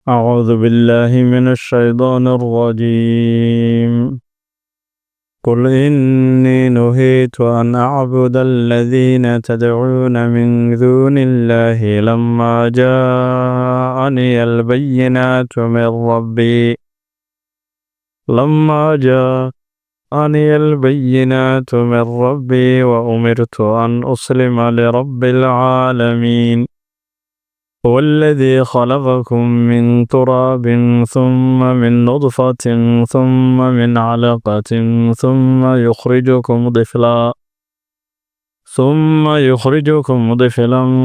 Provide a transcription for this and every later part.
أعوذ بالله من الشيطان الرجيم. قل إني نهيت أن أعبد الذين تدعون من دون الله لما جاءني البينات من ربي، لما جاءني البينات من ربي، وأمرت أن أسلم لرب العالمين. هو الذي خلقكم من تراب، ثم من نطفة، ثم من علقة، ثم يخرجكم طفلا،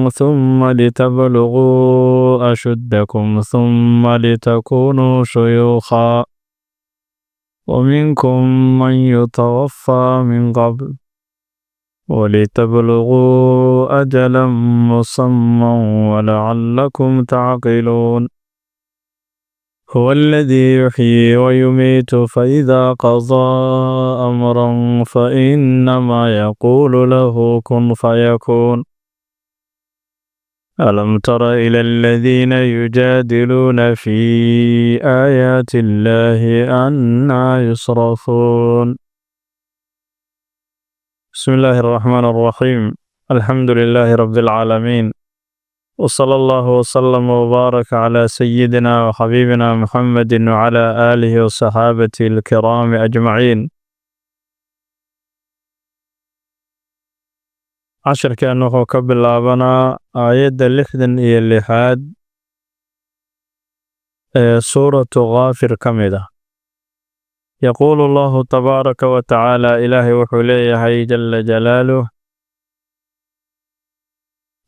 ثم لتبلغوا أشدكم، ثم لتكونوا شيوخا، ومنكم من يتوفى من قبل، ولتبلغوا أجلا مسمى ولعلكم تعقلون. هو الذي يحيي ويميت، فإذا قضى أمرا فإنما يقول له كن فيكون. ألم تر إلى الذين يجادلون في آيات الله أنى يصرفون؟ بسم الله الرحمن الرحيم. الحمد لله رب العالمين، وصلى الله وسلم وبارك على سيدنا وحبيبنا محمد وعلى آله وصحابته الكرام أجمعين. Casharkan wuxuu ka bilaabanaa aayadda 66aad ee Suuratu Kaafir ka mid ah. يقول الله تبارك وتعالى، Ilaahay wuxuu leeyahay جل جلاله: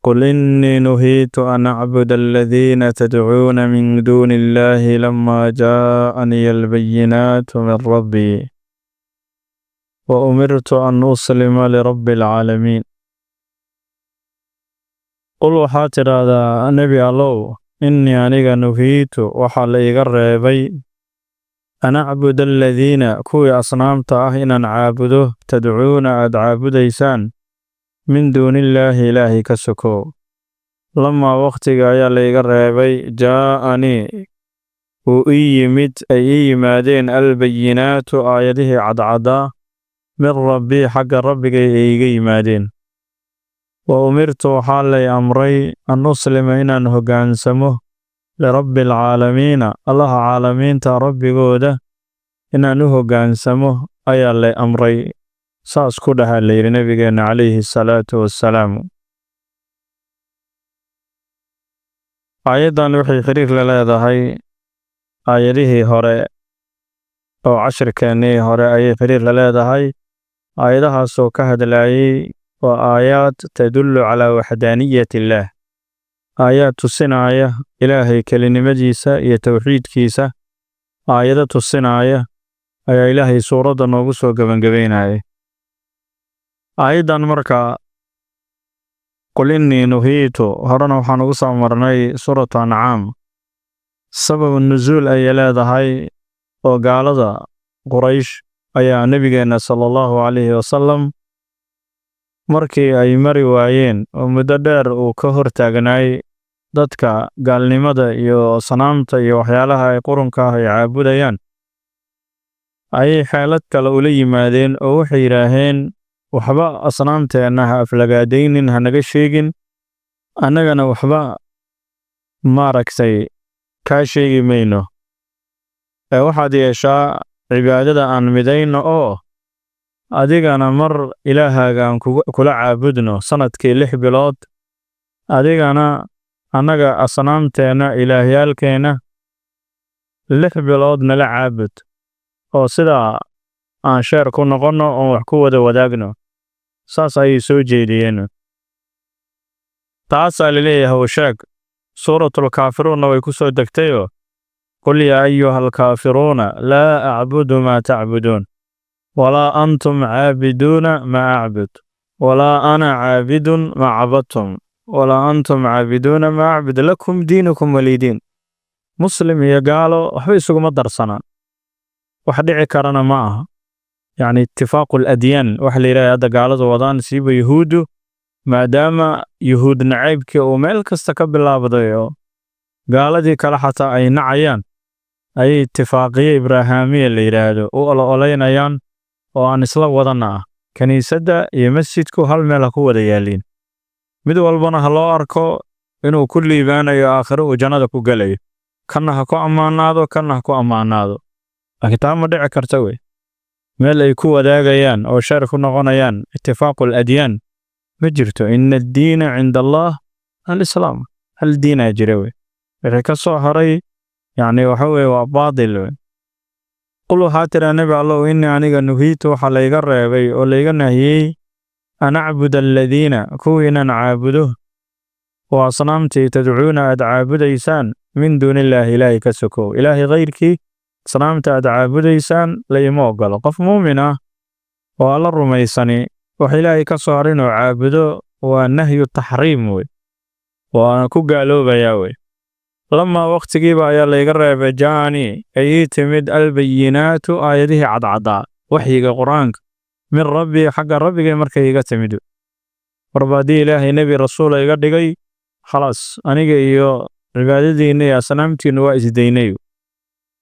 قل إني نهيت أن أعبد الذين تدعون من دون الله لما جاءني البينات من ربي، وأمرت أن أسلم لرب العالمين. قل، waxaad tidhaahdaa, Nebi Allow، إني aniga، نهيت waxaa la iga reebay، أن أعبد الذين kuwii asnaamta ah inaan caabudo، تدعون aad caabudaysaan، من دون الله Ilaahay ka sokow. لما waqtiga ayaa la iga reebay، جاءني uu ii yimid, ay ii yimaadeen، البينات aayadihii cadcadaa، من ربي xagga Rabbigay ay iga yimaadeen. وأمرت waxaa lay amray، أن أسلم inaan hoggaansamo، لرب العالمين Allaha caalamiinta Rabbigooda inaan u hoggaansamo ayaa lay amray. Saas ku dhaha la yidhi Nabigeenna عليه الصلاة والسلام. Aayaddan waxay xiriir la leedahay aayadihii hore oo cashirkeennii hore ayay xiriir la leedahay. Aayadahaasoo ka hadlayay waa آيات تدل على وحدانية الله، aayaad tusinaya Ilaahay kelinimadiisa iyo towxiidkiisa. Aayado tusinaya ayaa Ilaahay suuradda noogu soo gebangabeynaya aayaddan. Marka قل إني نهيت horena waxaan ugu soo marnay Suuratu Ancaam. Sababu nusuul ayay leedahay oo gaalada Quraysh ayaa Nebigeenna صلى الله عليه وسلم markii ay mari waayeen oo muddo dheer uu ka hor taagnaay dadka gaalnimada iyo sanaamta iyo waxyaalaha ay qurunka ah ay caabudayaan, ayay xeelad kale ula yimaadeen oo waxay yidhaaheen: "Waxba asnaamteenna ha aflagaadaynin, ha naga sheegin, annagana waxba maaragtay kaa sheegi mayno. Ee waxaad yeeshaa cibaadada aan midayno oo adigana mar Ilaahaaga aan kula caabudno sanadkii 6 bilood, adigana annaga asnaamteenna, ilaahyaalkeenna 6 bilood nala caabud, oo sidaa aan share ku noqonno oon wax ku wada wadaagno." Saas ayay soo jeediyeen. Taasaa laleeyahay sheeg. Suuratul Kaafiruunna way ku soo degtayoo: قل يا أيها الكافرون لا أعبد ما تعبدون ولا أنتم عابدون ما أعبد ولا أنا عابد ما عبدتم ولا أنتم عابدون ما أعبد لكم دينكم ولي دين. Muslim iyo gaalo waxba isuguma darsanaan, wax dhici karana ma aha. Yacni اتفاق الأديان waxa la yidhaha hadda gaaladu wadaan, siiba Yuhuuddu, maadaama Yuhuud nacaybkii uu meel kasta ka bilaabday oo Gaaladii kale xataa ay nacayaan ayay itifaaqiye Ibraahamiya la yidhaahdo u olo-oleynayaan oo aan isla wadanna ah. Kiniisadda iyo masjidku hal meel ha ku wada yaaliin, mid walbana ha loo arko inuu ku liibaanayo, aakhiro uu jannada ku gelayo, kanna ha ku ammaanaado, kanna ha ku ammaanaado. Laakiin taa ma dhici karta wey. Meel ay ku wadaagayaan oo shar ku noqonayaan itifaaqu aladyaan ma jirto. Ina addiina cinda Allah alislaam. Hal diinaa jira wey. Wixii ka soo haray, yacni, waxa weye waa baatil wey. Qul, waxaa tiraa, Nebi Allow, innii, aniga, nuhiitu, waxaa layga reebay oo layga nahiyey, an acbuda aladiina, kuwii inaan caabudo oo asnaamtii, tadcuuna, aad caabudaysaan, min duunillaahi, Ilaahay ka sokow. Ilaahay kayrkii asnaamta aad caabudaysaan la ima ogolo. Qof muumin ah oo Alla rumaysani wax Ilaahay ka soo harin oo caabudo waa nahyu taxriim wey, waana ku gaaloobayaa wey. Lamaa, waqtigiiba ayaa layga reebay, jaani, ay ii timid, albayinaatu, aayadihii cadcadaa, waxyiga Qur-aanka, min rabbii, xagga Rabbigay markay iga timid. Marba haddii Ilaahay nebi rasuula iga dhigay, khalaas, aniga iyo cibaadadiinna iyo asnaamtiinnu waa isdaynay.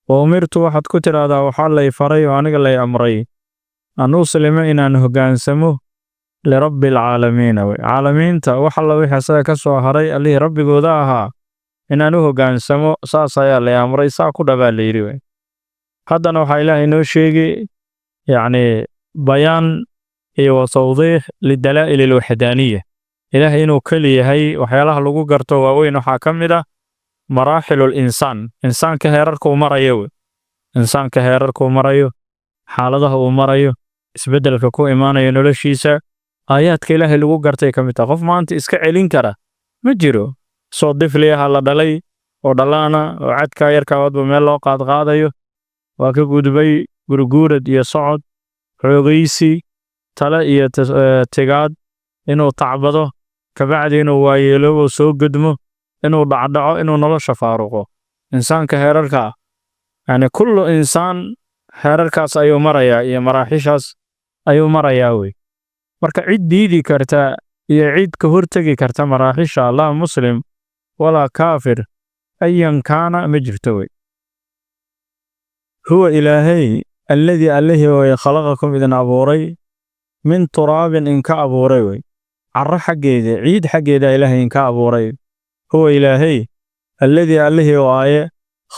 Wa umirtu, waxaad ku tidhaahdaa, waxaa lay faray oo aniga lay amray, an uslima, inaan hoggaansamo, lirabbi alcaalamiina wey, caalamiinta wax alla wixii asaga ka soo haray Allihii Rabbigooda ahaa inaan u hoggaansamo, saas ayaa lay amray. Saa ku dhabaa la yidhi wey. Haddana waxaa Ilaahay inoo sheegi, yacni, bayaan iyo wa tawdiix lidalaa'il alwaxdaaniya, Ilaahay inuu keli yahay. Waxyaalaha lagu garto waaweyn waxaa ka mid ah maraaxilul insaan, insaanka heerarka uu marayo wey. Insaanka heerarka uu marayo, xaaladaha uu marayo, isbeddelka ku imaanayo noloshiisa, aayaadka Ilaahay lagu gartay ka mid tahay. Qof maanta iska celin kara ma jiro. Soo difliyaha la dhalay oo dhalaana oo cadkaa yarkaa wadba meel loo qaadqaadayo, waa ka gudbay gurguurad iyo socod, xoogaysi, tale iyo tigaad, inuu tacbado, kabacdi inuu waayeeloobo, soo gudmo, inuu dhacdhaco, inuu nolosha faaruqo. Insaanka heerarka, yani, kullu insaan heerarkaas ayuu marayaa iyo maraaxishaas ayuu marayaa wey. Marka cid diidi karta iyo cid ka hortegi karta maraaxisha, laa muslim walaa kaafir ayan kaana, ma jirto wey. Huwa Ilaahay, alladii, Allihii way, khalaqakum, idin abuuray, min turaabin, inka abuuray wey, carro xaggeeda, ciid xaggeeda Ilaahay inka abuuray. Huwa Ilaahay, alladii, Allihii waaye,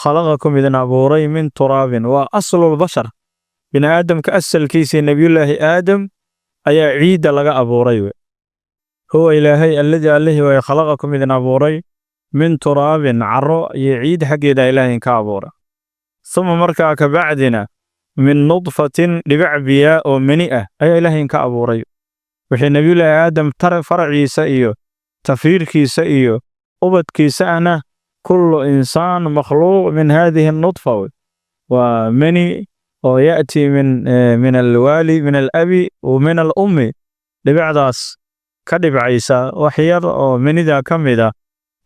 khalaqakum, idin abuuray, min turaabin, waa aslul bashar, bini aadamka asalkiisii Nebiyullaahi Aadam ayaa ciidda laga abuuray wey. Huwa Ilaahay, alladii, Allihii waaye, khalaqakum, idin abuuray, min turaabin, carro iyo ciid xaggeeda Ilaahay inka abuuray. Suma, markaa kabacdina, min nudfatin, dhibic biyaa oo meni ah ayaa Ilaahay inka abuuray. Wixii Nebiyullaahi Aadam tar faraciisa iyo tafiirkiisa iyo ubadkiisa ahna, kullu insaan makhluuq min haadihi nudfa wey. Waa meni oo ya'ti min alwaali, min alabi wa min alummi. Dhibicdaas ka dhibcaysa, wax yar oo menida ka mid ah,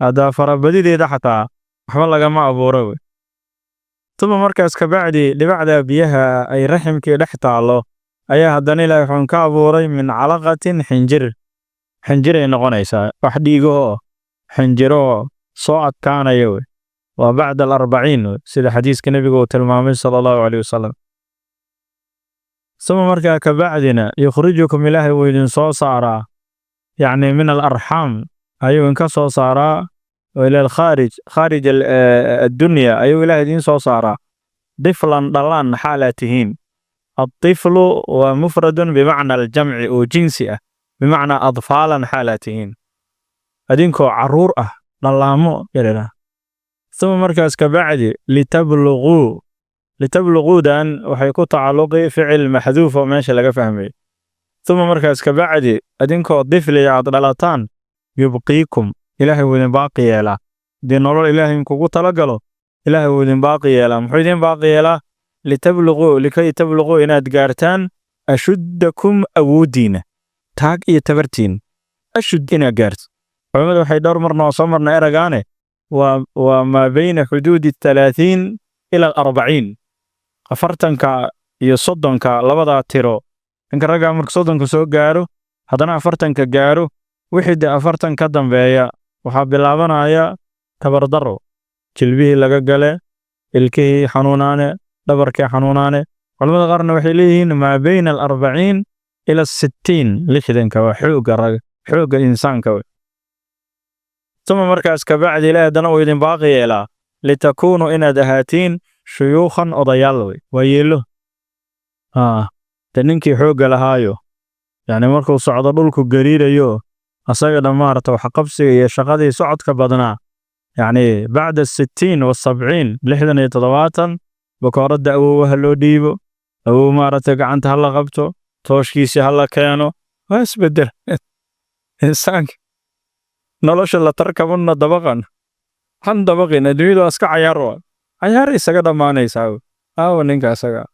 haddaa farabadideeda xataa waxba lagama abuuro wey. Tuma, markaas kabacdi, dhibacda biyaha ay raximkii dhex taallo ayaa haddana Ilaahay wuxuun ka abuuray min calaqatin, xinjir. Xinjiray noqonaysaa, wax dhiigahoo xinjiroo soo adkaanaya wey. Waa bacda alarbaciin wey, sida xadiiska Nebigu uu tilmaamay, sala Allahu caleyhi wasalam. Suma, markaa kabacdina, yukhrijukum, Ilaahay wuu idin soo saaraa, yacni, min alarxaam ayuu inka soo saaraa, oo ila alkhaarij, khaarij addunya ayuu Ilaahay idiin soo saaraa, diflan, dhalaan xaalaa tihiin. الطفل waa mufradun bimacna aljamci oo jinsi ah, bimacnaa adfaalan xaalaa tihiin, adinkoo caruur ah, dhallaamo yaryar. Uma, markaas kabacdi, litabluquu. Litabluquudan waxay ku tacalluqi ficil maxduuf oo meesha laga fahmay. Uma, markaas kabacdi, adinkoo difliya aad dhalataan, yubqiikum, Ilaahay wuu idin baaqi yeelaa. Haddii nolol Ilaahay kugu talagalo, Ilaahay wuu idin baaqi yeelaa. Muxuu idin baaqi yeelaa? Litabluquu, likay tabluquu, inaad gaartaan, ashuddakum, awooddiina, taag iyo tabartiin, ashud inaad gaarto. Culimmadu waxay dhowr marna oo soo marna eragaane waa maa bayna xuduudi 30 ila 40, 40-ka iyo 30-ka, labadaa tiro. Ninka raggaa marka 30-ka soo gaaro, haddana 40-ka gaaro, wixii dee 40 ka dambeeya waxaa bilaabanaya tabardaro. Jilbihii laga gale, ilkihii xanuunaane, dhabarkii xanuunaane. Culamada qaarna waxay leeyihiin maa bayna 40 ila 60, 60-ka waa xoogga rag, xoogga insaanka wey. Uma markaas kabacdi Ilaahay haddana uu idin baaqi yeelaa, litakuunuu, inaad ahaatiin, shuyuukhan, odayaal wey, waa yeelo. De ninkii xoogga lahaayo, yacni markuu socdo dhulku gariirayo, asaga dhan maarata waxqabsiga iyo shaqadii socodka badnaa, yacni bacda 60 wa 70, 60 iyo 70, bakooradda awowa ha loo dhiibo, awow maaragtay gacanta ha la qabto, tooshkiisii ha la keeno, waa isbedel insaanka. Nolosha لتركبن طبقا عن طبق, adduunyadu waa iska cayaar, waa cayaar isaga dhammaanaysaa. Aawa ninka isaga?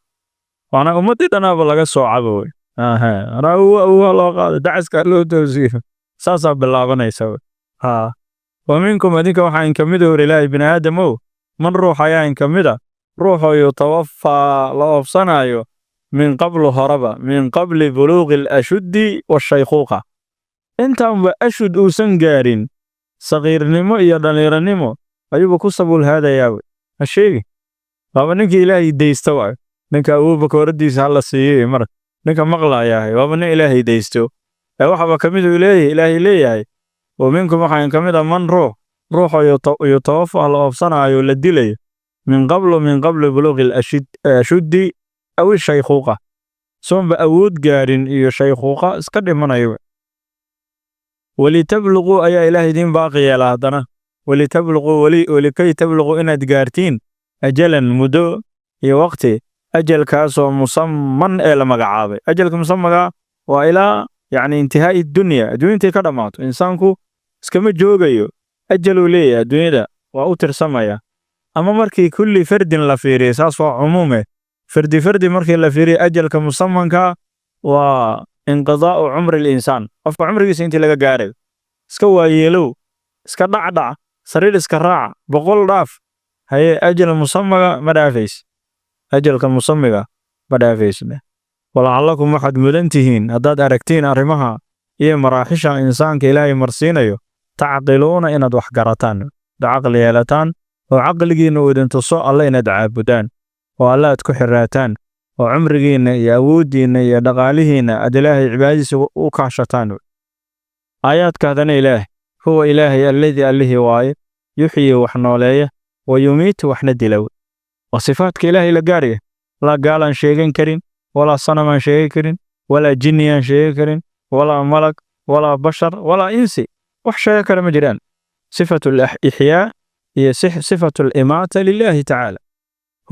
Waana ummaddii dhanaaba laga soo cabo wey. Anaa awowa awowa loo qaado, dacaska loo toosiyo, saasaa bilaabanaysa wey. Ha, ومنكم, adinka waxaa in kamid hor Ilaahay, bini aadamow, من ruux ayaa in kamid a, ruuxoo يتوفى, la oobsanayo, من قبل, horaba, من قبل بلوغ الأشد والشيخوخة, intaanba أشد uusan gaarin, saqiirnimo iyo dhallinyaranimo ayuuba ku sabuul haadayaa wey. Ha sheegi, waaba ninkii Ilaahay daysta waay. Ninka awow bakooraddiisa hala siiyey mar ninka maqlayahay waaba nin Ilaahay daysto. Ee waxaaba kamid uu leeyahay, Ilaahay leeyahay, ومنكم waxaa ka mid ah, من ruux, ruuxoo يتوفى, la oobsanaayo, la dilayo, من قبل من قبل بلوغ الأشد أو الشيخوخة, soonba awood gaarin iyo shaykuuqa iska dhimanayo. ولتبلغوا ayaa Ilaah idiin baaqi yeela haddana, ولتبلغوا, ولكي تبلغوا, inaad gaartiin, أجلا, muddo iyo waqti, ajalkaasoo مسمى, ee la magacaabay. Ajalka musamaga waa ilaa yacni انتهاء الدنيا, adduunya intay ka dhammaato. Insaanku iskama joogayo, ajaluu leeyahay, adduunyada waa u tirsamaya. Ama markii كل فرد la fiiriyo, saas waa cumuume, fardi fardi markii la fiiriyo, ajalka musamanka waa انقضاء عمر الإنسان, qofka cumrigiisa intii laga gaarayo. Iska waayeelow, iska dhacdhac, sariir iska raac, 100 dhaaf haye, ajal musamaga ma dhaafays, ajalka musamiga ma dhaafays. ولعلكم, waxaad mudan tihiin, haddaad aragtiin arrimaha iyo maraaxisha insaanka Ilaahay marsiinayo, تعقلون, inaad wax garataan, caqli yeelataan, oo caqligiinna uu idin tuso Alle inaad caabudaan, oo Alle aad ku xiraataan, oo cumrigiinna iyo awooddiinna iyo dhaqaalihiinna aad Ilaahay cibaadadiisa u kaashataan. Aayaadka hadana Ilaah, هو Ilaahay, الذي, allihii waaye, يحيي, wax nooleeya, ويميت, waxna dila. Waa sifaadka Ilaahay la gaaraya. Laa gaalaan sheegan karin, walaa sanamaan sheegan karin, walaa jinniyaan sheegan karin, walaa malag, walaa bashar, walaa insi, wax sheegan kara ma jiraan. صفة الإحياء iyo صفة الإماتة لله تعالى.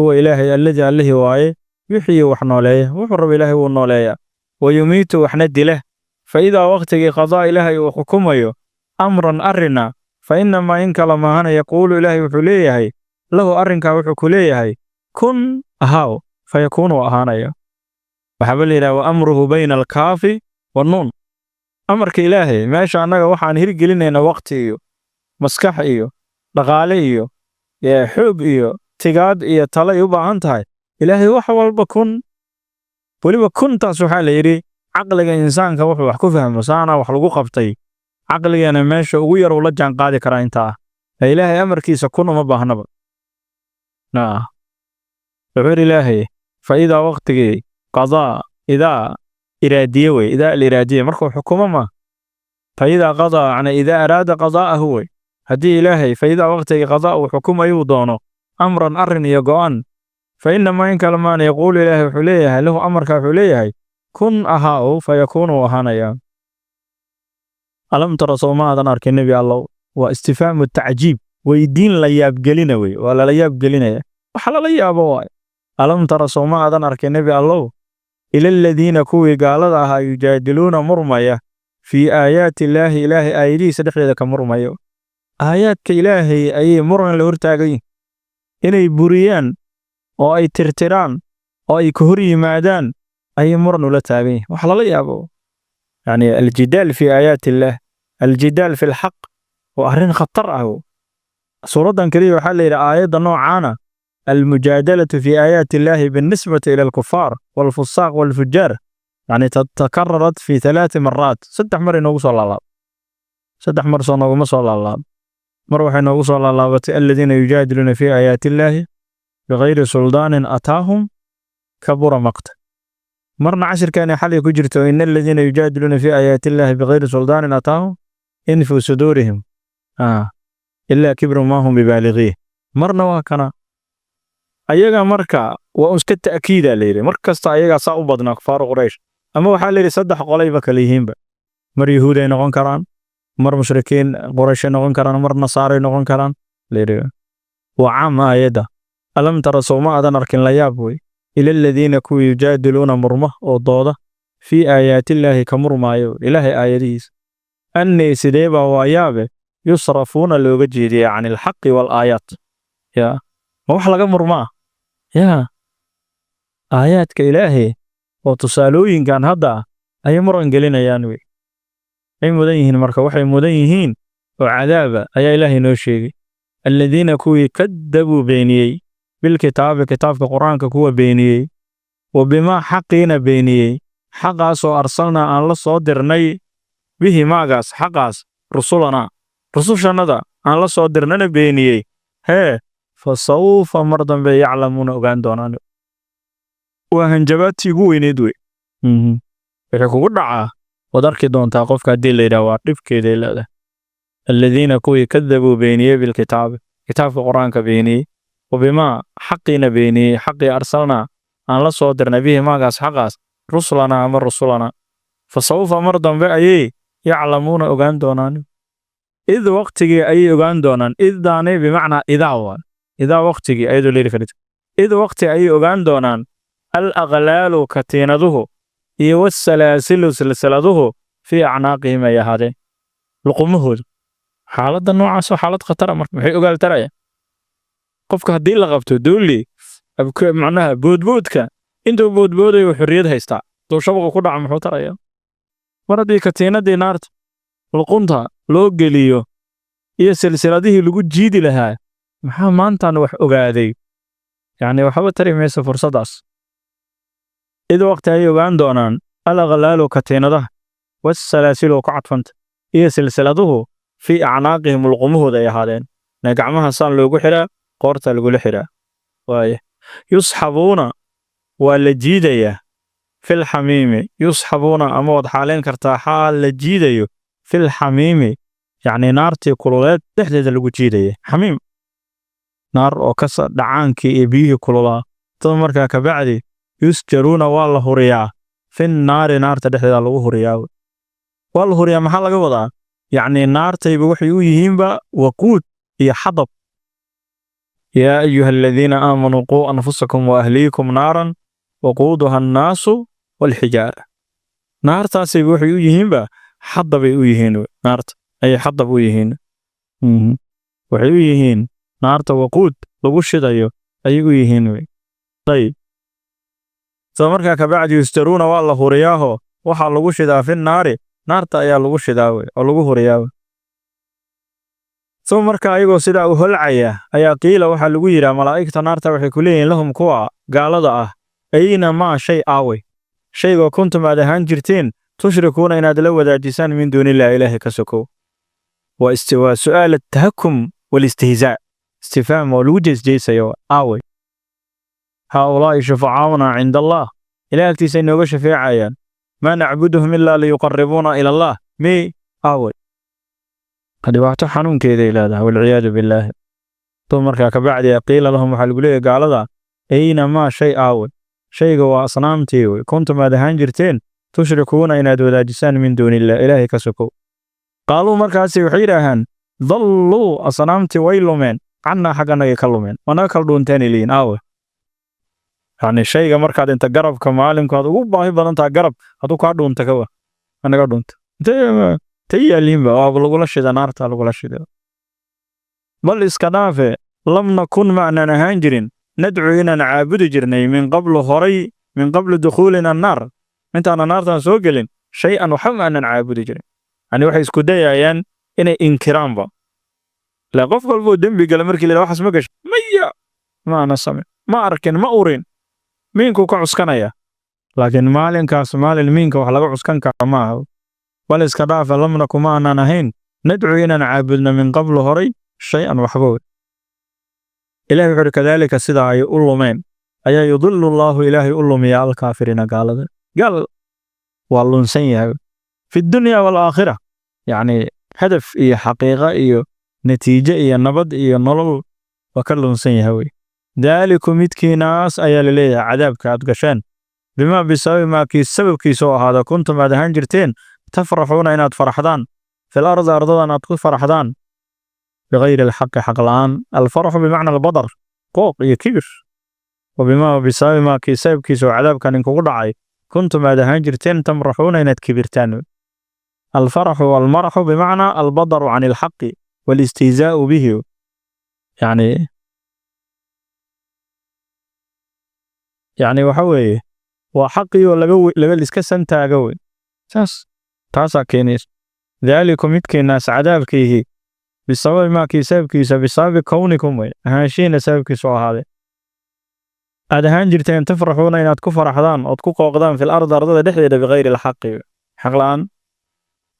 هو Ilaahay, الذي, allihii waaye, يحيي, wax nooleeya, wuxuu raba Ilaahay wuu nooleeyaa, ويميت, waxna dila. فإذا waqtigii قضى, Ilaahay uu xukumayo, أمرا, arrina, فإنما, in kala maahana, يقول, Ilaahay wuxuu leeyahay, له, arrinkaa wuxuu ku leeyahay, كن, ahaaw, فيكون, uu ahaanayo. Waxaaba la yidhaha وأمره بين الكاف والنون. Amarka Ilaahay meesha annaga waxaan hirgelinaynaa waqti iyo maskax iyo dhaqaale iyo xoog iyo tigaad iyo talo ay u baahan tahay. Ilaahay wax walba كن, weliba kuntaas waxaa la yidhi caqliga insaanka wuxuu wax ku fahmo, saana wax lagu qabtay, caqligana meesha ugu yar uu la jaan qaadi karaa intaa ah. Ilaahay amarkiisa كن uma baahnaba. Wuxuu yidhi Ilaahay, فإذا waqtigii, قضى, إذا إرادية wey, إذا الإرادية, markuu xukumo ma, فإذا قضى, yani إذا أراد قضاءه wey. Haddii Ilaahay, فإذا waqtigii, قضى, uu xukumayuu doono, أمرا, arrin iyo go'an, فإنما, in kale maana, يقول, Ilaahay wuxuu leeyahay, له, amarka wuxuu leeyahay, كن, ahaaw, فيكون, uu ahaanaya. ألم تر, soo ma aadan arkin, Nebi Allow? Waa استفهام تعجيب, weydiin la yaabgelina wey, waa lala yaabgelinaya, waxa lala yaabo waay. ألم تر, soo ma aadan arkin, Nebi Allow, إلى الذين, kuwii gaalada ahaa, يجادلون, murmaya, في آيات الله, Ilaahay aayadihiisa dhexdeeda ka murmayo? Aayaadka Ilaahay ayay muran la hortaagan yihin, inay buriyaan oo ay tirtiraan oo ay ka hor yimaadaan ayay muran ula taagan yihin. Wax lala yaabo, yani الجدال في آيات الله, الجدال في الحق, waa arrin khatar ah. Suuraddan keliya waxaa la yidhi aayadda noocaana, المجادلة في آيات الله بالنسبة إلى الكفار والفساق والفجار, يعني تكررت في ثلاث مرات, saddex mar inoogu soo laalaab, saddex mar soo nooguma soo laalaab. Mar waxay noogu soo laalaabatay aladiina yujaadiluuna fii aayaati illaahi bikayri suldaanin ataahum kabura maqta. Marna cashirkeeni xalay ku jirto ina aladiina yujaadiluuna fii aayaati illaahi bikayri suldaanin ataahum in fii suduurihim ilaa kibrun maa hum bibaaligiih. Marna waa kana ayaga. Marka waa iska ta'kiida la yidhi, mar kasta ayagaa saa u badnaa kufaaru Quraysh. Ama waxaa la yidhi saddex qolayba kala yihiinba: mar Yuhuud ay noqon karaan, mar mushrikiin Qurayshay noqon karaan, mar Nasaaray noqon karaan la yidhi. Waa caam aayadda. Alam tara, sowma aadan arkin, la yaab wey, ila aladiina kuwii yujaadiluuna murma oo dooda fii aayaatillaahi, ka murmaayo Ilaahay aayadihiisa, annii, sidee baa, waa yaabe, yusrafuuna looga jeediyaa can ilxaqi walaayaat. Ya, ma wax laga murmaa yaa aayaadka Ilaahay oo tusaalooyinkan hadda ah ayay muran gelinayaan wey. Ay mudan yihiin marka, waxay mudan yihiin oo cadaaba ayaa Ilaahay noo sheegay. Aladiina kuwii kadabuu beeniyey bilkitaabi, kitaabka Qur-aanka kuwa beeniyey, wa bimaa, xaqiina beeniyey, xaqaasoo arsalnaa aan la soo dirnay, bihi maagaas xaqaas, rusulanaa, rusushannada aan la soo dirnana beeniyey, hee, fa sawfa, mar dambe, yaclamuuna, ogaan doonaan. Waa hanjabaadtii ugu weyneyd wey. Wixii kugu dhacaa waad arki doontaa. Qofka haddii la yidhaha, waa dhibkeeday leedahay. Aladiina kuwii kadabuu beeniyey bilkitaabi, kitaabka Qur-aanka beeniyey, wa bimaa, xaqiina beeniyey, xaqii arsalnaa aan la soo dirnay, bihi maagaas xaqaas, rusulanaa ama rusulanaa, fa sawfa, mar dambe ayay, yaclamuuna, ogaan doonaan. Id waqtigii ayay ogaan doonaan. Iddaani bimacnaa idaa, waa idaa waqtigii ayadoo leeri karto. Id waqti ayay ogaan doonaan al aqlaalu, katiinaduhu, iyo wasalaasilu, silsiladuhu, fii acnaaqihim, ay ahaadeen luqumahooda. Xaaladda noocaas waa xaalad khatara. Marka maxay ogaal taraya qofka haddii la qabto dooli, macnaha boodboodka intuu boodboodayo xorriyad haystaa, duu shabaqa ku dhaca muxuu taraya? Mar haddii katiinadii naarta luqunta loo geliyo iyo silsiladihii lagu jiidi lahaa, maxaa maantan wax ogaaday? Yacni waxba tari mayso fursaddaas. Id waqti ay ogaan doonaan al aqlaalu, katiinadaha, wasalaasilu ku cadfanta, iyo silsiladuhu, fii acnaaqihim, luqumahooda ay ahaadeen. Na gacmaha saan loogu xiraa, qoorta lagula xiraa waaye. Yusxabuuna, waa la jiidayaa, fil xamiimi. Yusxabuuna ama waad xaaleyn kartaa xaal la jiidayo, fil xamiimi, yacni naartii kululeed dhexdeeda lagu jiidaya. Xamiim naar oo kasa dhacaankii iyo biyihii kululaa. Dad markaa kabacdi yusjaruuna, waa la huriyaa, fin naari, naarta dhexdeeda lagu huriyaa. Waa la huriyaa, maxaa laga wadaa? Yacni naartayba waxay u yihiinba waquud iyo xadab. Yaa ayuha aladiina aamanuu quu anfusakum wa ahliikum naaran waquuduha annaasu walxijaara. Naartaasayba waxay u yihiinba xadabay u yihiin, naarta ayay xadab u yihiin, waxay u yihiin naarta waquud lagu shidayo ayay u yihiin wey. Ayib, soo markaa kabacdi yusjaruuna, waa la huriyaaho, waxaa lagu shidaa, fi naari, naarta ayaa lagu shidaa wey oo lagu huriyaa wey. Soo marka ayagoo sidaa u holcaya ayaa qiila, waxaa lagu yidhaa, malaa'igta naarta waxay ku leeyihiin, lahum, kuwa gaalada ah, ayna maa shay, aaway shaygoo, kuntum, aad ahaan jirteen, tushrikuuna, inaad la wadaajisaan, min duunillahi, Ilaahay ka sokow. Waa su'aal atahakum walistihzaa, istifhaam oo lagu jeesjeesayo. Aaway haaulaa'i shufacaa'una cinda Allah, Ilaah agtiisa inooga shafeecayaan, maa nacbuduhum ilaa liyuqaribuuna ila Allah, mi aaway? Dhibaato xanuunkeeday leedahay, walciyaadu billaahi. To markaa kabacdi qiila lahum, waxaa lagu leeyahay gaalada, ayna maa shay, aaway shayga, waa asnaamtii wey, kuntum, aad ahaan jirteen, tushrikuuna, inaad wadaajisaan, min duunillah, Ilaahay ka sokow. Qaaluu, markaasi waxay yidhaahaan, dalluu, asnaamtii way lumeen, cannaa, xagganagay ka lumeen, waa naga kala dhuunteen iliyin. Aawe? Yacni shayga markaad inta garabka maalinkaad ugu baahi badan taha, garab hadduu kaa dhuunta, kawa naga dhuunta, intay yaaliinba waaba lagula shida, naarta lagula shida. Bal iska dhaafe, lam nakun, maanaan ahaan jirin, nadcu, inaan caabudi jirnay, min qablu, horay, min qabli dukhuulina annaar, intaanan naartan soo gelin, shay-an, waxba maanan caabudi jirin. Yani waxay isku dayayaan inay inkiraanba. La qof walboo dembi gala markii la waxaas ma gasho, maya, ma ana same, ma arkin, ma urin, miinkuu ka cuskanaya. Laakiin maalinkaas maalin miinka wax laga cuskan kara ma aha. Bal iska dhaafa, lam naku, ma aanan ahayn, nadcu, inaan caabudno, min qablu, horay. Shay-an waxba wey. Ilahi wuxuu uhi: kadaalika, sidaa ay u lumeen ayaa yudilu Allaahu, Ilaahay u lumiya, alkaafiriina, gaalada. Gaal waa lunsan yahay fi dunya waalaakhira, yacni hadaf iyo xaqiiqa iyo natiijo iyo nabad iyo nolol waa ka lunsan yahay wey. Daaliku, midkiinaas ayaa laleeyahay, cadaabka aad gasheen, bimaa, bisababi maa, kii sababkiisa oo ahaada, kuntum, aad ahaan jirteen, tafraxuuna, inaad faraxdaan, fil ardi, ardadan aad ku faraxdaan, bigayri alxaqi, xaq la'aan. Alfaraxu bimacna albadar, qooq iyo kibir. Wa bimaa, bisababi maa, kii sababkiisa oo cadaabkan inkugu dhacay, kuntum, aad ahaan jirteen, tamraxuuna, inaad kibirtaan. Alfaraxu walmaraxu bimacnaa albadaru can alxaqi walistihzaa'u bihi, yani waxa weeye waa xaqii oo laga iska santaaga wey. Saas taasaa keenaysa. Daaliku, midkiinaas cadaabkiihi, bisababi maa, kii sababkiisa, bisababi kownikum wey, ahaanshihiina sababkiisa oo ahaaday, aad ahaan jirteen, tafraxuuna, inaad ku faraxdaan ood ku qooqdaan, fil ardi, ardada dhexdeeda, bigayri alxaqi, xaq la'aan.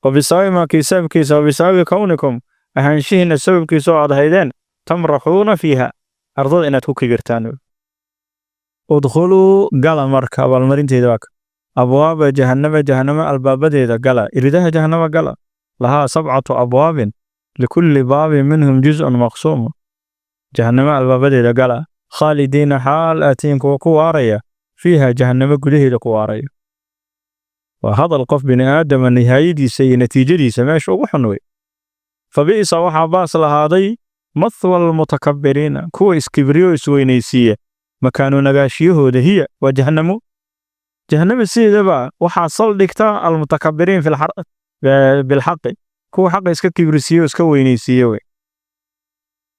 Wa bisababi maa, kii sababkiisa, wa bisababi kownikum, ahaanshihiina sababkiisa oo aad haydeen, tamraxuuna fiiha, ardada inaad ku kibirtaan. Udkhuluu, gala. Marka abaalmarinteeda waa ka abwaaba jahannama, jahannama albaabadeeda gala, iridaha jahannama gala. Lahaa sabcatu abwaabin, likulli baabin minhum juz'un maqsuum. Jahannama albaabadeeda gala. Khaalidiina, xaal aatiin kuwa ku waaraya, fiiha, jahannamo gudaheeda ku waaraya. Waa hadal qof bini aadama nihaayadiisa iyo natiijadiisa meesha ugu xun wey. Fa bi'sa, waxaa baas lahaaday, mathwa almutakabbiriina, kuwa iskibriyo isweynaysiiya makaanu nagaashiyahooda. Hiya, waa jahannamo. Jahannama sideedaba waxaa saldhigta almutakabbiriin bilxaqi, kuwa xaqa iska kibrisiiyo, iska weynaysiiye wey.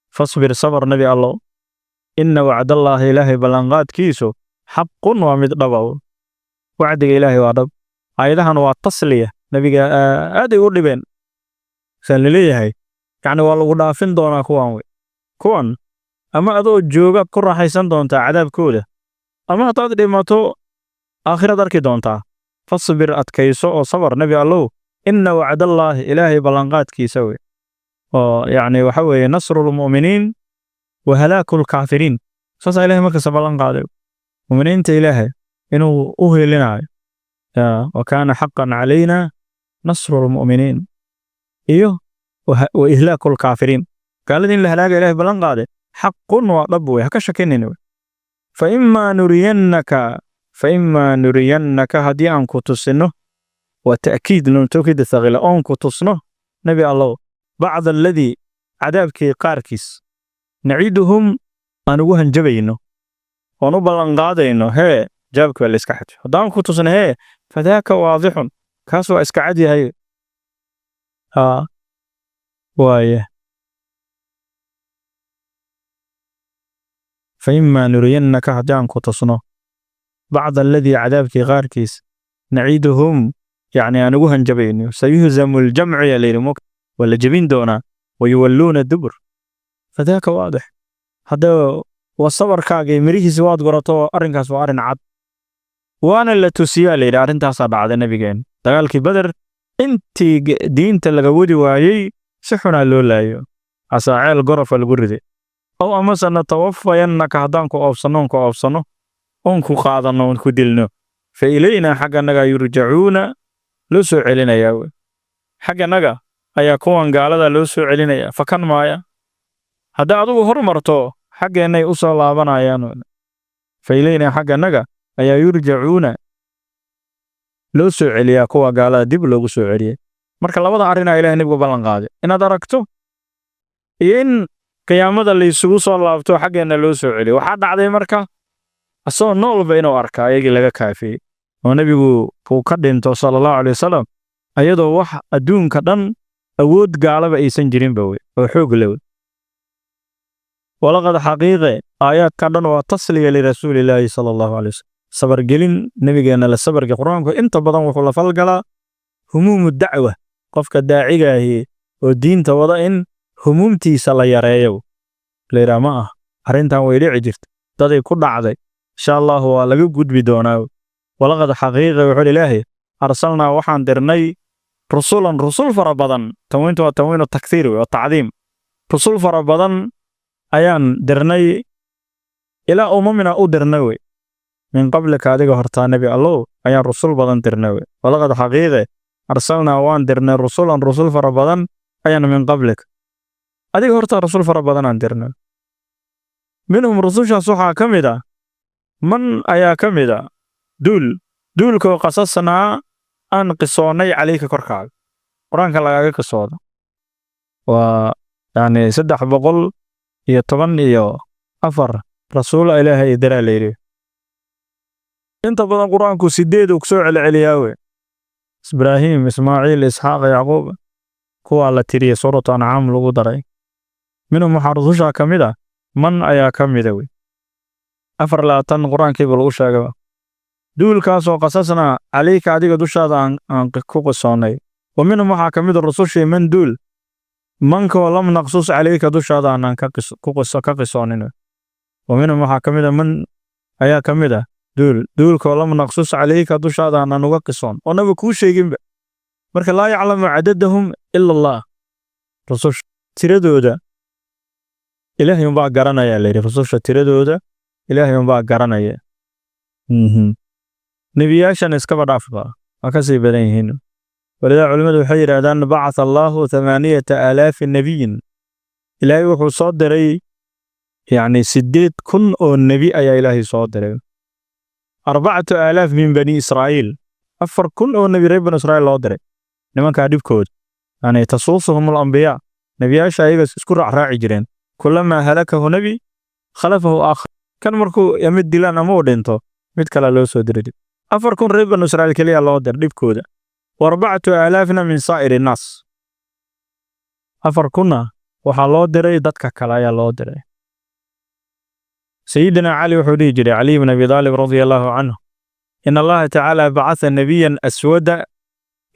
Fasbir, sabar, Nabi Allow. Inna wacdallaahi, Ilaahay ballanqaadkiisu, xaqun, waa mid dhaba. Wacdiga Ilaahay waa dhab. Aayadahan waa tasliya nabiga, aaday u dhibeen saan laleeyahay, yacni waa lagu dhaafin doonaa kuwan wey. Kuwan ama adoo jooga ku raaxaysan doontaa cadaabkooda, ama haddaad dhimato aakhiraad arki doontaa. Fasbir, adkayso oo sabar, Nebi Allow. Inna wacdallaahi, Ilaahay ballanqaadkiisa wey, oo yacni waxa weeye nasrulmu'miniin wa halaaku lkaafiriin. Saasaa Ilahay markasta ballan qaaday mu'miniinta Ilaahay inuu u heelinayo. Wa kaana xaqan calayna nasru lmu'miniin iyo wa ihlaaku lkaafiriin. Gaalada in la halaaga Ilahay ballan qaaday xaqun, waa dhab wey, ha ka shakinin wey. Fa imaa nuriyannaka, haddii aan ku tusino, waa ta'kiid, nuun tawkiid thaqila, oon ku tusno, Nebi Allow, bacda alladii, cadaabkii qaarkiis, naciduhum, aan ugu hanjabayno oon u ballanqaadayno, hee, jawaabki waa la iska xadfo. Haddaan ku tusno, hee, fadaaka waadixun, kaas waa iska cad yahay. Haa, waaye. Fa imaa nuriyannaka, haddii aan ku tusno, bacda alladii, cadaabkii qaarkiis, naciduhum, yacni aan ugu hanjabayno, sayuhzamu aljamcu yaa layidhi mog, waa la jebin doonaa, wayuwalluuna dubur, fadaaka waadix. Hadda waa sabarkaaga iyo mirihiisi waad gorato. Arrinkaas waa arrin cad, waana la tusiyaa layidhi. Arrintaasaa dhacday nabigeen dagaalkii Beder. Intii diinta laga wadi waayey si xunaa loo laayo, asaaceel gorofa lagu riday. Ow amase natawafayannaka, haddaan ku oobsanno, oon ku oobsanno, oon ku qaadanno, oon ku dilno, fa ilaynaa, xagganaga, yurjacuuna, loo soo celinayaa wey. Xagganaga ayaa kuwan gaalada loo soo celinaya, fakan maaya. Hadda adigu hormarto, xaggeennay u soo laabanayaan. Fa ilaynaa, xagganaga ayaa, yurjacuuna, loo soo celiyaa kuwa gaalada, dib loogu soo celiyay. Marka labada arrinaa Ilahay nebigu ballan qaaday, inaad aragto iyo in qiyaamada laysugu soo laabto, xaggeenna loo soo celiyo. Waxaa dhacday marka asagoo noolba inuu arka ayagii laga kaafiyey, oo nebigu uu ka dhinto, sala Allahu calay wasalam, ayadoo wax adduunka dhan awood gaalaba aysan jirinba wey, oo xoog leh wey. Walaqad xaqiiqe, aayaadkan dhan waa tasliya lirasuulillaahi sala Allahu calay wasalam, sabargelin nebigeenna la sabarga. Qur-aanku inta badan wuxuu la falgalaa humuumu dacwa, qofka daacigaahi oo diinta wada in humuumtiisa la yareeyo, la yidhaha ma ah arrintan way dhici jirta, daday ku dhacday, insha Allahu waa laga gudbi doonaa. Walaqad xaqiiqa, wuxuu Ilaahay, arsalnaa, waxaan dirnay, rusulan, rusul fara badan. Tanwiintu waa tanwiinu takhiir wey, waa tacdiim. Rusul fara badan ayaan dirnay, ilaa umamina u dirnay wey. Min qablika, adiga hortaa, Nebi Allow, ayaan rusul badan dirnay wey. Walaqad, xaqiiqe, arsalnaa, waan dirnay, rusulan, rusul fara badan ayaan, min qablik, adiga hortaa, rusul fara badanaan dirnay. Minhum, rusushaas waxaa ka mid ah, man ayaa ka mid a, duul, duulkoo, qasasnaa, aan qisoonnay, calayka, korkaaga, Qur-aanka lagaaga qisooda. Waa yacni 314 rasuula Ilaahay diraa la yidhi. Inta badan Qur-aanku sideed uu kusoo celceliyaa wey: Ibraahim, Ismaaciil, Isxaaq, Yacquub, kuwaa la tiriyey Suuratu Ancaam lagu daray. Minhum, waxaa rusushaa ka mid ah, man ayaa ka mida wey, 24 Qur-aankiiba lagu sheegaba, duulkaasoo, qasasnaa calayka, adiga dushaada aan ku qisoonnay. Wa minhum, waxaa ka mid a rusushii, man, duul, mankoo, lam naqsus calayka, dushaada aanaan ka qisoonin. Wa minhum, waxaa ka mid a, man ayaa ka mid a, duul, duulkoo, lam naqsus calayka, dushaada aanaan uga qisoon oo naba kuu sheeginba. Marka laa yaclamu cadadahum ila Allah. Rususha tiradooda Ilaahay unbaa garanaya la yidhi. Rususha tiradooda Ilaahay unbaa garanaya. Nebiyaashan iskaba dhaafba, waa ka sii badan yihiin. Walidaa culimmadu waxay yidhaahdaan: bacatha Allaahu 8000 nebiyin. Ilaahay wuxuu soo diray yacni 8000 oo nebi ayaa Ilaahay soo diray. 4000 min Bani Israa'iil, 4000 oo nebi reer Bani Israa'iil loo diray. Nimankaa dhibkooda, yani tasuusuhum alambiyaa, nebiyaasha ayaga isku raacraaci jireen. Kulamaa halakahu nebi khalafahu aakhar. Kan markuu mid dilaan ama uu dhinto, mid kale loo soo diray. 4000 reer Banu Israa'iil keliya loo diray dhibkooda. Wa 4000na min saa'iri nnaas, 4000-na waxaa loo diray dadka kale ayaa loo diray. Sayidina Cali wuxuu dhihi jiray, Cali ibn Abi Daalib radia Allahu canhu: in Allaha tacaala bacatha nebiyan aswada.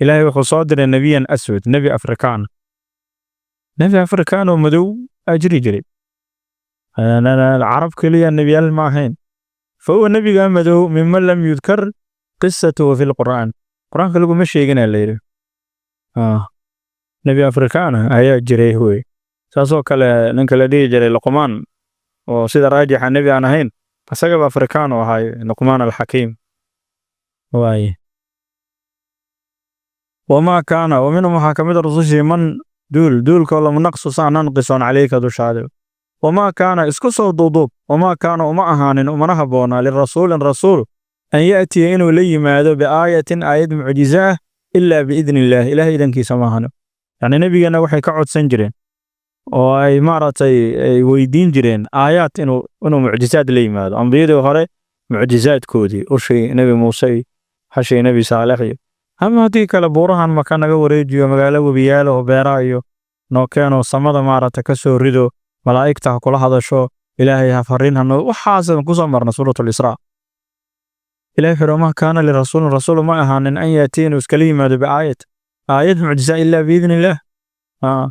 Ilaahay wuxuu soo diray nebiyan aswad, nebi Afrikaan, nebi Afrikaan oo madow aa jiri jiray. Carab keliya nebiyaal ma ahayn. Fa huwa, nebiga madow, miman lam yudkar qisatuhu fi lqur'aan. Qur-aanka laguma sheegina la yidhi. Nebi Afrikaan ayaa jiray wey. Saasoo kale ninka la dhihi jiray Luqmaan, oo sida raajixa nebi aan ahayn, isagaba Afrikaan u ahay, Luqmaan Alxakiim waaye. Wamaa kaana, wa minhum, waxaa ka mid a rusushii, man, duul, duulkoo, lam naqsus, aanan qisoon, calayka, dushaada. Wamaa kaana, isku soo duuduub, wamaa kaana, uma ahaanin, umana habboonaa, lirasuulin, rasuul, an ya'tiya, inuu la yimaado, biaayatin, aayad mucjiza ah, ilaa biidni illaah, Ilahay idankiisa maahano. Yacni nebigeenna waxay ka codsan jireen oo ay maaragtay ay weydiin jireen aayaad, inuu mucjizaad la yimaado. Ambiyadii hore mucjizaadkoodii, ushii Nebi Muuse iyo hashii Nebi Saalex, iyo ama haddii kale buurahan Maka naga wareejiyo, magaalo webiyaalo oo beeraha iyo noo keeno, samada maaragta ka soo rido, malaa'igta ha kula hadasho, Ilaahay ha fariin hano. Waxaasan kusoo marna Suuratul Israa. Ilahay wuxuu: maa kaana lirasuulin, rasuul ma ahaanin, an yaatiya, inuu iskala yimaado, biaayat, aayad mucjiza, ilaa biidni illaah,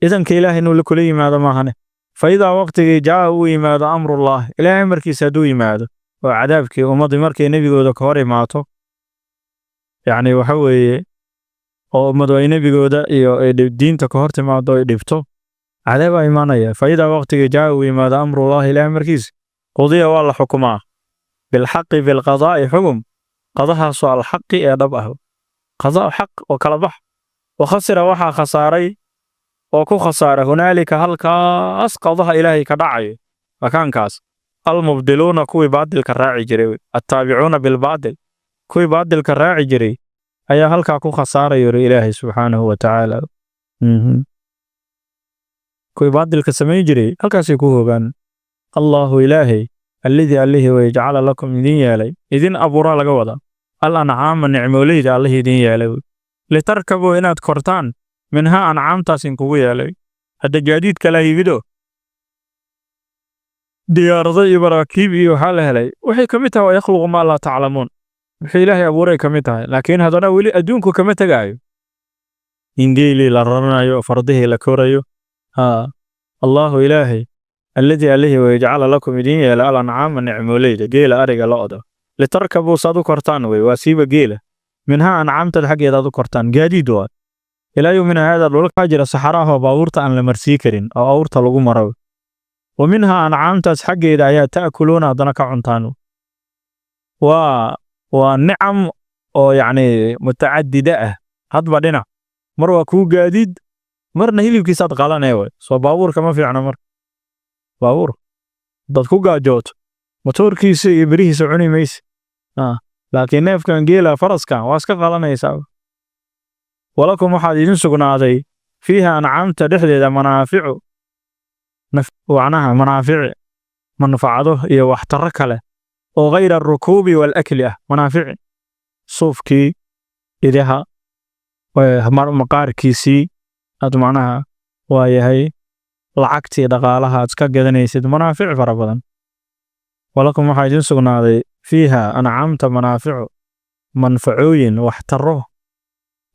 idanka Ilaahay inuu la kula yimaado maahane. Fa idaa, waqtigii, jaa, uu yimaado, amrullah, Ilaahay amarkiisa hadduu yimaado, oo cadaabkii ummaddii markay nebigooda ka hor imaato, yacni waxa weeye oo ummadu ay nebigooda iyo ay diinta ka hor timaado, ay dhibto, cadaab baa imaanaya. Fa idaa, waqtigii, jaa, uu yimaado, amrullahi, Ilaahay amarkiisa, qudiya, waa la xukumaa, bilxaqi, bilqadaa'i, xugum, qadahaasoo, alxaqi, ee dhab ah, qadaa xaq oo kala bax. Wa khasira, waxaa khasaaray oo ku khasaara, hunaalika, halkaas qadaha Ilaahay ka dhacayo, makaankaas, almubdiluuna, kuwii baadilka raaci jiray, attaabicuuna bilbaadil, kuwii baadilka raaci jiray ayaa halkaa ku khasaaraya, yiri Ilaahay subxaanahu wa tacaala. Kuwii baadilka samayn jiray halkaasay ku hogaan. Allaahu, Ilaahay, alladii, allihii way, jacala lakum, idin yeelay, idin abuuraa laga wadaa, al ancaama, nicmooleyda allihii idin yeelay, litarkabuu, inaad kortaan, minhaa, ancaamtaas inkugu yeelay. Hadda gaadiid kala yimido, diyaarado iyo maraakiib iyo waxaa la helay. Waxay ka mid tahay wa yakhluqu maa laa taclamuun, wuxuu Ilaahay abuuray ka mid tahay. Laakiin haddana weli adduunku kama tegaayo in geelii la raranayo, fardihii la korayo. Haa, Allaahu, Ilaahay, alladii, allihii way, jacala lakum, idin yeela, al ancaama, nicmooleyda, geela, ariga, lo'da, litarkabuu, saad u kortaan wey, waa siiba geela, minhaa, ancaamtada xaggeeda aad u kortaan, gaadiid waa. Ilaa yowmina haada dhulalkaa jira saxaraha oo baabuurta aan la marsii karin oo awrta lagu maro. Wa minhaa, ancaamtaas xaggeeda ayaa, ta'kuluuna, haddana ka cuntaan. Waa nicam oo yacni mutacadida ah, hadba dhinac mar waa kuu gaadiid, marna hilibkiisaad qalanee way. Soo baabuurka ma fiicna? Marka baabuur dad ku gaajooto, matoorkiisa iyo birihiisa cuni mayse, laakiin neefkan geela, faraskan waa iska qalanaysaa. Walakum, waxaad idin sugnaaday, fiiha, ancaamta dhexdeeda, manaaficu, macnaha manaafici, manfacado iyo waxtarro kale oo غير الركوب والأكل ah. Manaafici suufkii idaha, maqaarkiisii aad macnaha waa yahay lacagtii dhaqaalaha aad ka gadanaysid, manaafic fara badan. Walakum, waxaa idin sugnaaday, fiiha, ancaamta, manaaficu, manfacooyin, waxtarro.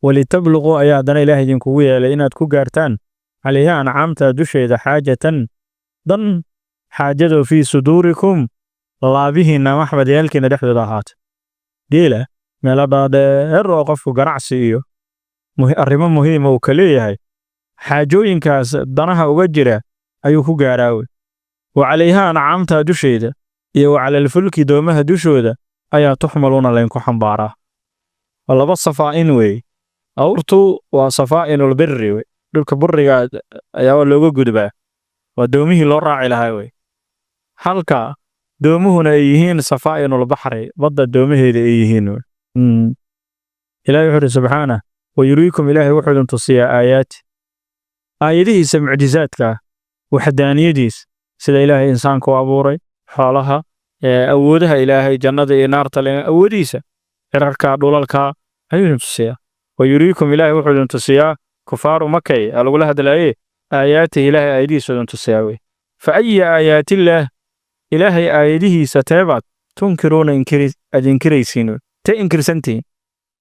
Walitabluquu ayaa haddana Ilaah idinkugu yeelay inaad ku gaartaan, calayha, ancaamta dusheeda, xaajatan, dan, xaajadoo, fii suduurikum, laabihiinna, maxbadyaalkiina dhexdooda ahaata. Geela meelo dhaadheer oo qofku ganacsi iyo arrimo muhiima uu ka leeyahay, xaajooyinkaas danaha uga jira ayuu ku gaaraawe. Wa calayha, ancaamta dusheeda, iyo wa على الفلك, doomaha dushooda ayaa, تحملون, laynku xambaaraa. Waa laba safaa'in wey. Awrtu waa سفائن البر wey, dhulka buriga ayaa looga gudbaa, waa doomihii loo raaci lahaa wey, halka doomuhuna ay yihiin سفائن البحر, badda doomaheeda ay yihiin wey. Ilahi wuxuu yidhi subxaanah: ويريكم, Ilaahay wuxuu idin tusiyaa, آياته, aayadihiisa mucjizaadka ah, waxdaaniyadiis, sida Ilaahay insaanka u abuuray, xoolaha, awoodaha Ilaahay, jannada iyo naarta le, awoodihiisa, cirarka, dhulalka ayuu idin tusiyaa. ويريكم, Ilaahay wuxuu idin tusiyaa, kufaaru Makay aa lagula hadlaaye, آياته, Ilaahay aayadihiisa idin tusiyaa wey. فأي آيات الله, Ilaahay aayadihiisa teebaad, تنكرون, inkiri, aad inkiraysiin wey? Tee inkirsantihiin?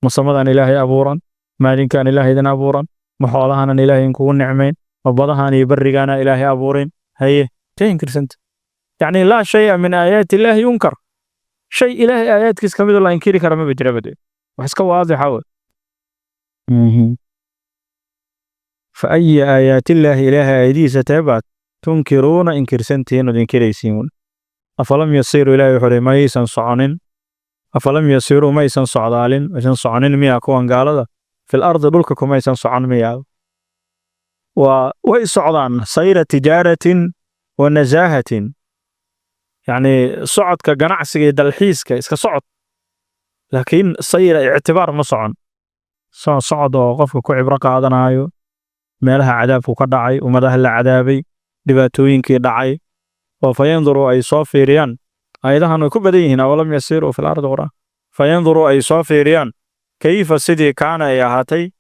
Ma samadan Ilaahay abuuran? Maalinkaan Ilaahay idin abuuran? Ma xoolahanan Ilaahay inkugu nicmayn? Ma badahan iyo barrigaana Ilaahay abuurin? Haye, tee inkirsanta? Yacni لا شيء من آيات الله ينكر, shay Ilaahay aayaadkiis ka mid oo la inkiri kara maba jira bade, wax iska waadixa wey. فأي آيات الله, Ilaahay aayadihiisa teebaad, تنكرون, inkirsantihiin ood inkiraysiin? أفلم يسيروا, Ilaahay wuxuu uhi, maysan soconin. أفلم يسيروا, maysan socdaalin, maysan soconin miyaa kuwan gaalada, في الأرض, dhulka kumaysan socon miyaa? Waa way socdaan, سير تجارة ونزاهة, yacni socodka ganacsiga iyo dalxiiska, iska socod, laakiin سير اعتبار ma socon, socod oo qofka ku cibro qaadanayo meelaha cadaabku ka dhacay, ummadaha la cadaabay, dhibaatooyinkii dhacay, oo فينظروا, ay soo fiiriyaan. Aayadahan way ku badan yihiin أولم يسيروا في الأرض qur'aan. فينظروا, ay soo fiiriyaan, كيف, sidii, كان, ay ahaatay,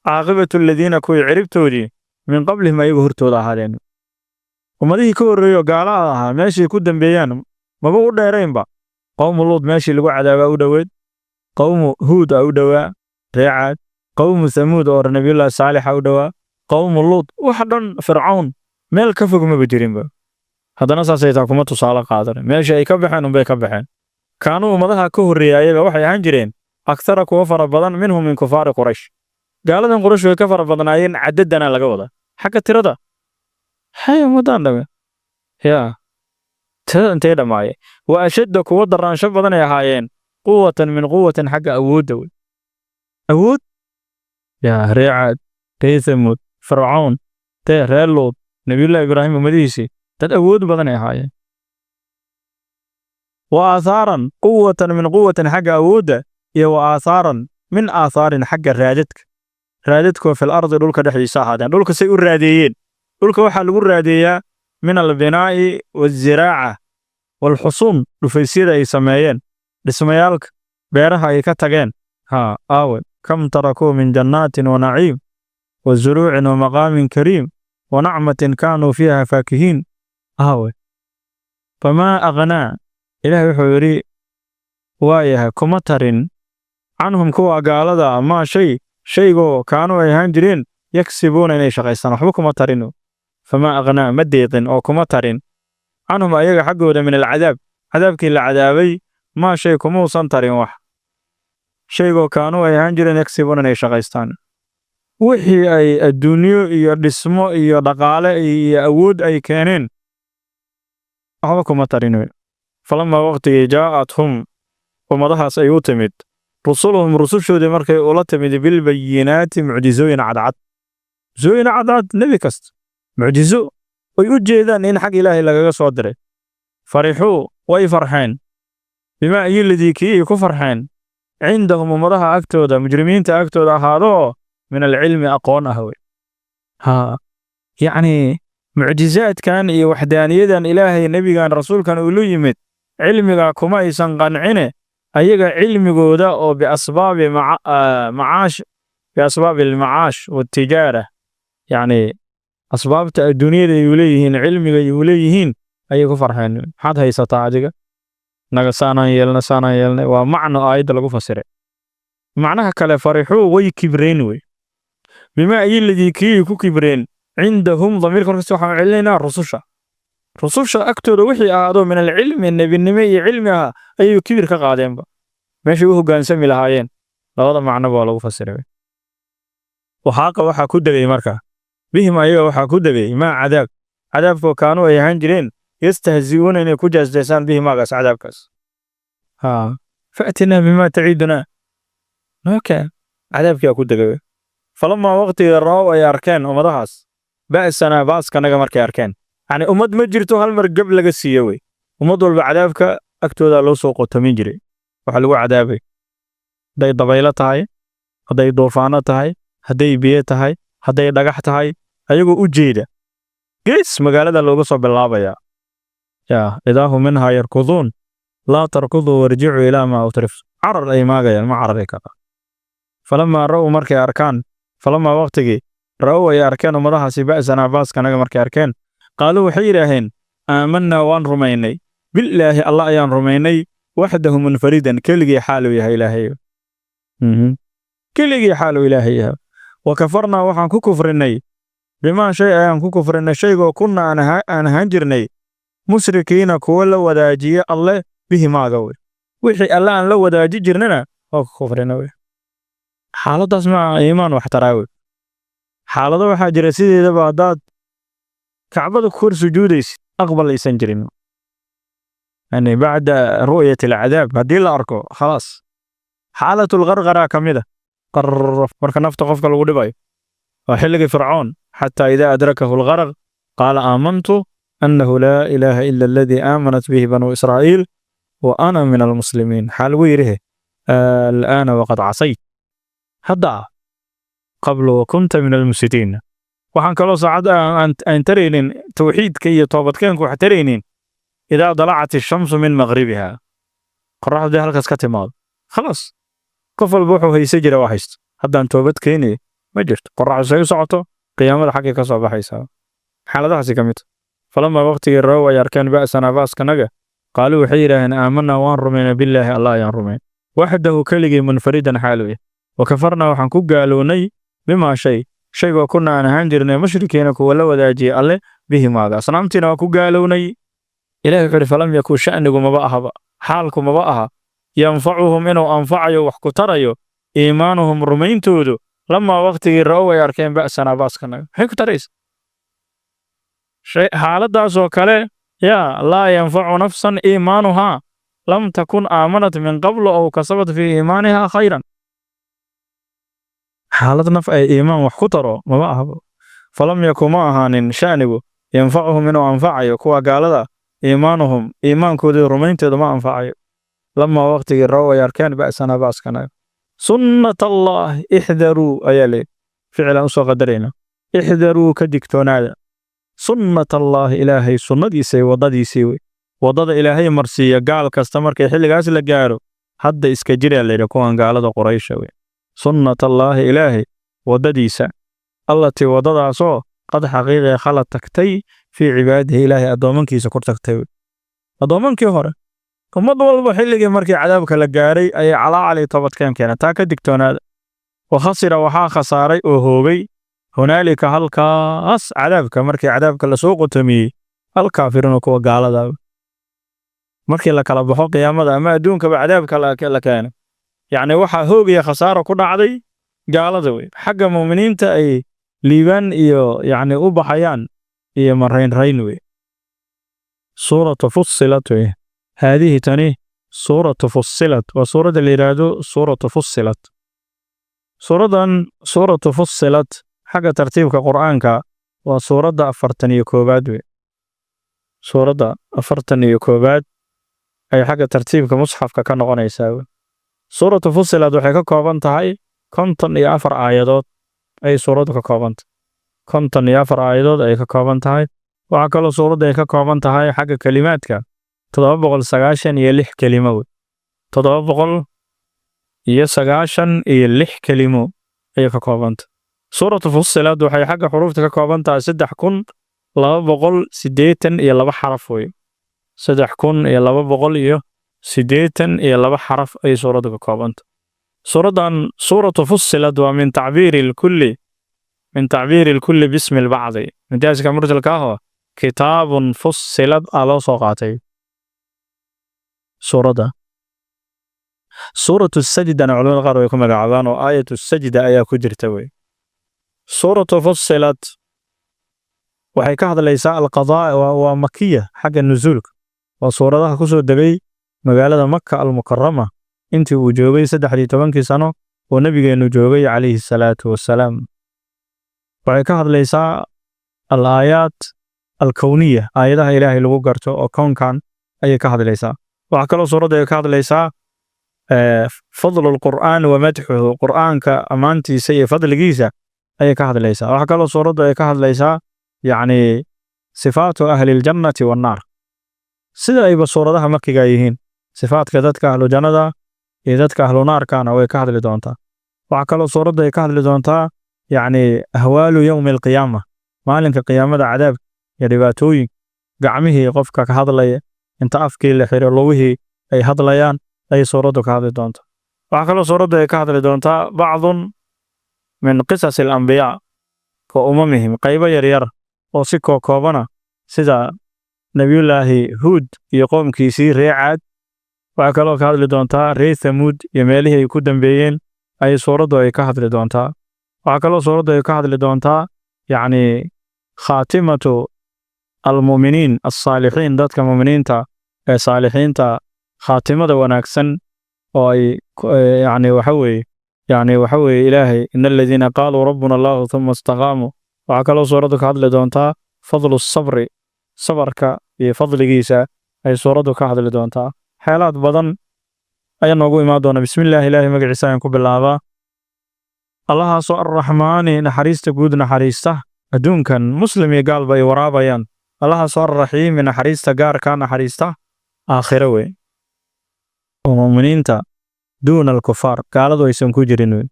عاقبة الذين, kuwii ciribtoodii, من قبلهم, ayagu hortooda ahaadeen, ummadihii ka horreeyo gaalada ahaa, meeshay ku dambeeyaan maba u dheeraynba. Qowmu Luud meeshii lagu cadaabaa u dhoweed, qowmu Huud a u dhowaa, ree Caad, qowmu Thamuud oo Nabiyullaahi Saalixa u dhowaa, qowmu Luud, wax dhan, Fircawn, meel ka fog maba jirinba. Haddana saasay taa kuma tusaale qaadan, meesha ay ka baxeen unbay ka baxeen. كانوا, ummadaha ka horreeya ayaga, waxay ahaan jireen, أكثر, kuwa fara badan, منهم, من كفار قريش, gaaladan Quraysh way ka fara badnaayeen. Cadadana laga wadaa xagga tirada. Hay, ummadaan dhame yaa tirada intay dhammaayeen. وأشد, kuwa daraansho badan ay ahaayeen, قوة, من قوة, xagga awoodda wey, awood yaa ree Caad, ree Thamuud, Fircawn, tee reer Luud, Nabiyullahi Ibraahim ummadihiisii, dad awood badan ay ahaayeen. وآثارا, قوة من قوة, xagga awoodda iyo, وآثارا, من آثار, xagga raadadka, raadadkoo, في الأرض, dhulka dhexdiisa ahaadeen, dhulka say u raadeeyeen. Dhulka waxaa lagu raadeeyaa من البناء والزراعة والحصون, dhufaysyada ay sameeyeen, dhismayaalka, beeraha ay ka tageen. Haa, aawe: كم تركوا من جنات ونعيم وزروع ومقام كريم ونعمة كانوا فيها فاكهين. Aawe: فما أغنى, Ilaahay wuxuu yidhi waayahay, kuma tarin, عنهم, kuwa gaalada, ما shay, shaygoo, كانوا, ay ahaan jireen, يكسبون, inay shaqaystaan, waxba kuma tarin. فما أغنى, ma deeqin oo kuma tarin, عنهم, ayaga xaggooda, من العذاب, cadaabkii la cadaabay, ما shay kumuusan tarin, wax shaygoo, كانوا, ay ahaan jireen, يكسبون, inay shaqaystaan. Wixii ay adduunyo iyo dhismo iyo dhaqaale iyo awood ay keeneen waxba kuma tarin wey. فلما waqtigii جاءتهم ummadahaas ay u timid رسلهم rusushoodii markay ula timid بالبينات mucjizooyin cadcad, mucjizooyin cadcad, nebi kasta mucjizo ay u jeedaan in xag Ilaahay lagaga soo diray, فرحوا way farxeen بما ayiladii kii ay ku farxeen عندهم ummadaha agtooda, mujrimiinta agtooda ahaadoo من العلم aqoon ah wey. Ha, yacni mucjizaadkan iyo waxdaaniyadan Ilaahay nebigan rasuulkan uu la yimid cilmiga kuma aysan qancine, ayaga cilmigooda oo بأسباب معاش بأسباب المعاش والتجارة, yacni asbaabta adduunyada ay leeyihiin, cilmiga ay leeyihiin ayay ku farxeen. Maxaad haysataa adiga? Naga saanaan yeelna, saanaan yeelnay. Waa macno aayadda lagu fasiray. Macnaha kale, فرحوا way kibreen wey بما ayiladii kii ku kibreen عندهم damiirka markasta waxaan celinaynaa rususha, rususha agtooda wixii ahaado من العلم nebinimo iyo cilmi ah ayay kibir ka qaadeenba meeshay u hoggaansami lahaayeen. Labada macnoba waa lagu fasiray. وحاق waxaa ku degay marka بهم ayaga waxaa ku degay ما cadaab cadaabkoo كانوا ay ahaan jireen يستهزئون inay ku jaasjeesaan به maagaas cadaabkaas. Ha, فأتنا بما تعدنا okay, cadaabkii ku degay. فلما waqtiga رأوا ay arkeen ummadahaas بأسنا baaskanaga markay arkeen, yani ummad ma jirto hal mar gab laga siiyo wey. Ummad walba cadaabka agtooda loo soo qotomin jiray. Waxaa lagu cadaabay hadday dabaylo tahay, hadday duufaano tahay, hadday biyo tahay, hadday dhagax tahay, ayagoo u jeeda gees magaalada looga soo bilaabayaa. Ya إذا هم منها يركضون لا تركضوا وارجعوا إلى ما أترفتم carar ay maagayaan ma carari karaan. فلما رأوا markay arkaan, فلما waqtigii رأوا ay arkeen ummadahaasi بأسنا baaskanaga markay arkeen, قالوا waxay yidhaaheen آمنا waan rumaynay بالله Allah ayaan rumaynay وحده منفردا keligii xaaluu yahay Ilaahay, keligii xaaluu Ilaahay yahay, وكفرنا waxaan ku kufrinay بما shay ayaan ku kufrinay shaygoo كنا aan ahaan jirnay مشركين kuwa la wadaajiye Alle به maaga wey. Wixii Alle aan la wadaaji jirnana waa ku kufrina wey. Xaaladaas ma iimaan wax taraa wey. Xaalado waxaa jira sideedaba haddaad Kacbada ku kor sujuudaysid aqbal aysan jirin, yani بعد رؤية العذاب haddii la arko khalaas. حالة الغرغرة ka mid a qarraf marka nafta qofka lagu dhibayo waa xilligii Fircoon حتى إذا أدركه الغرق قال آمنت أنه لا إله إلا الذي آمنت به بنو إسرائيل وأنا من المسلمين. Xaa lagu yidhi? الآن وقد عصيت hadda قبل وكنت من المفسدين. Waxaan kaloo saacad aan taraynin tawxiidka iyo toobadkeenku wax taraynin إذا طلعت الشمس من مغربها qoraxdii halkaas ka timaado khalaas, qof walba wuxuu haysa jira waa haysto, haddaan toobad keenay ma jirto. Qoraxdu say u socoto qiyaamada xaggay ka soo baxaysaa. Xaaladahaasi ka mid. فلما waqtigii رأوا ay arkeen بأسنا baaskanaga, قالوا waxay yidhaaheen آمنا waan rumaynay بالله Allah ayaan rumayn وحده keligii منفردا xaaluu yahay, وكفرنا waxaan ku gaalownay بما shay shaygoo كنا aan ahaan jirnay مشركين kuwa la wadaajiyay Alle به maaga asnaamtiina waa ku gaalownay. Ilahi wuxuu yidhi فلم يك sha'nigu maba ahaba, xaalku maba aha ينفعهم inuu anfacayo wax ku tarayo إيمانهم rumayntoodu لما waqtigii رأوا ay arkeen بأسنا baaskanaga. Maxay ku taraysa xaaladaasoo kale? Yaa لا ينفع نفسا إيمانها لم تكن آمنت من قبل أو كسبت في إيمانها خيرا. Xaalad naf ay iimaan wax ku taro maba ahaba. فلم يك ma ahaanin sha'nigu ينفعهم inuu anfacayo kuwa gaalada إيمانهم iimaankoodii rumayntooda ma anfacayo لما waqtigii رأوا ay arkeen بأسنا baaskanaga. سنة الله احذروا ayaa leeyahy ficilan usoo qadarayna احذروا ka digtoonaada سنة الله Ilaahay sunnadiisay waddadiisii wey waddada Ilaahay marsiiya gaal kasta markay xilligaas la gaaro. Hadda iska jiraa layidhi kuwan gaalada Quraysha wey. سنة الله Ilaahay waddadiisa التي waddadaasoo قد xaqiiqee خلت tagtay في عباده Ilaahay addoomankiisa kor tagtay wey. Addoomankii hore ummad walba xilligii markii cadaabka la gaaray ayay calaacalay toobadkeen keeneen. Taa ka digtoonaada. وخسر waxaa khasaaray oo hoogay هنالك halkaas cadaabka markii cadaabka lasoo qotomiyey الكافرون kuwa gaalada. Markii la kala baxo qiyaamada ama adduunkaba cadaabka la keeno, yacni waxaa hoog iyo khasaaro ku dhacday. Gaalada wey. Xagga muuminiinta ay liibaan iyo yacni u baxayaan iyo maraynrayn wey. Suuratu Fussilat wey. Haadihi tani Suuratu Fussilat waa suuradda la yidhaahdo Suuratu Fussilat. Suuraddan Suuratu Fussilat xagga tartiibka Qur'aanka waa suuradda 41aad wey. Suuradda 41aad ay xagga tartiibka musxafka ka noqonaysaa wey. Suuratu Fussilat waxay ka kooban tahay 54 aayadood ayay suuraddu ka kooban tahay. 54 aayadood ayay ka kooban tahay. Waxaa kaloo suuradda ay ka kooban tahay xagga kelimaadka 796 kelimo wey. 796 kelimo ayay ka kooban tahay. Suuratu Fussilat waxay xagga xuruufta ka kooban tahay 3282 xaraf wey. 3282 xaraf ayay suuraddu ka kooban tahay. Suuraddan Suuratu Fussilat waa min tacbiiri lkulli bismi lbacdi, majaaska mursalka ahoo kitaabun fussilat aa loo soo qaatay. Suuradda Suuratu Sajdana culamada qaar way ku magacaabaan, oo aayatu sajda ayaa ku jirta wey. Suuratu Fussilat waxay ka hadlaysaa alqadaa. Waa makiya xagga nuzuulka, waa suuradaha ku soo degay magaalada Maka Almukarama intii uu joogay 13kii sano oo nabigeennu joogay, calayhi salaatu wassalaam. Waxay ka hadlaysaa al aayaat alkowniya, aayadaha Ilaahay lagu garto oo kownkan ayay ka hadlaysaa. Waxaa kaloo suuradda ay ka hadlaysaa fadlu lqur'aan wa madxuhu, Qur'aanka ammaantiisa iyo fadligiisa ayay ka hadlaysaa. Waxaa kaloo suuraddu ay ka hadlaysaa yacni sifaatu ahli ljannati wannaar, sida ayba suuradaha makiga yihiin. Sifaadka dadka ahlu jannada iyo dadka ahlu naarkana way ka hadli doontaa. Waxaa kaloo suuraddu ay ka hadli doontaa yacni ahwaalu yowmi alqiyaama, maalinka qiyaamada, cadaab iyo dhibaatooyin, gacmihii qofka ka hadlaya inta afkii la xiro, lugihii ay hadlayaan ayay suuraddu ka hadli doontaa. Waxaa kaloo suuraddu ay ka hadli doontaa bacdun min qisas alambiyaa wa umamihim, qaybo yaryar oo si kookoobana, sida Nebiyullaahi Huud iyo qoomkiisii ree Caad. Waxaa kaloo ka hadli doontaa ree Thamuud iyo meelihii ay ku dambeeyeen ayay suuraddu ay ka hadli doontaa. Waxaa kaloo suuraddu ay ka hadli doontaa yacni khaatimatu almu'miniin alsaalixiin, dadka mu'miniinta ee saalixiinta khaatimada wanaagsan oo ay yacni waxa weeye Ilaahay ina aladiina qaaluu rabbuna Allahu thumma istaqaamuu. Waxaa kaloo suuraddu ka hadli doontaa fadlu sabri, sabarka iyo fadligiisa ay suuraddu ka hadli doontaa. Xeelaad badan ayaa noogu imaan doona. Bismillaah, Ilaahay magaciisa ayaan ku bilaabaa, Allahaasoo arraxmaani naxariista guud naxariista, adduunkan muslim iyo gaalba ay waraabayaan, Allahaasoo arraxiimi naxariista gaarka naxariista aakhiro wey, oo mu'miniinta duuna alkufaar, gaaladu aysan ku jirin wey.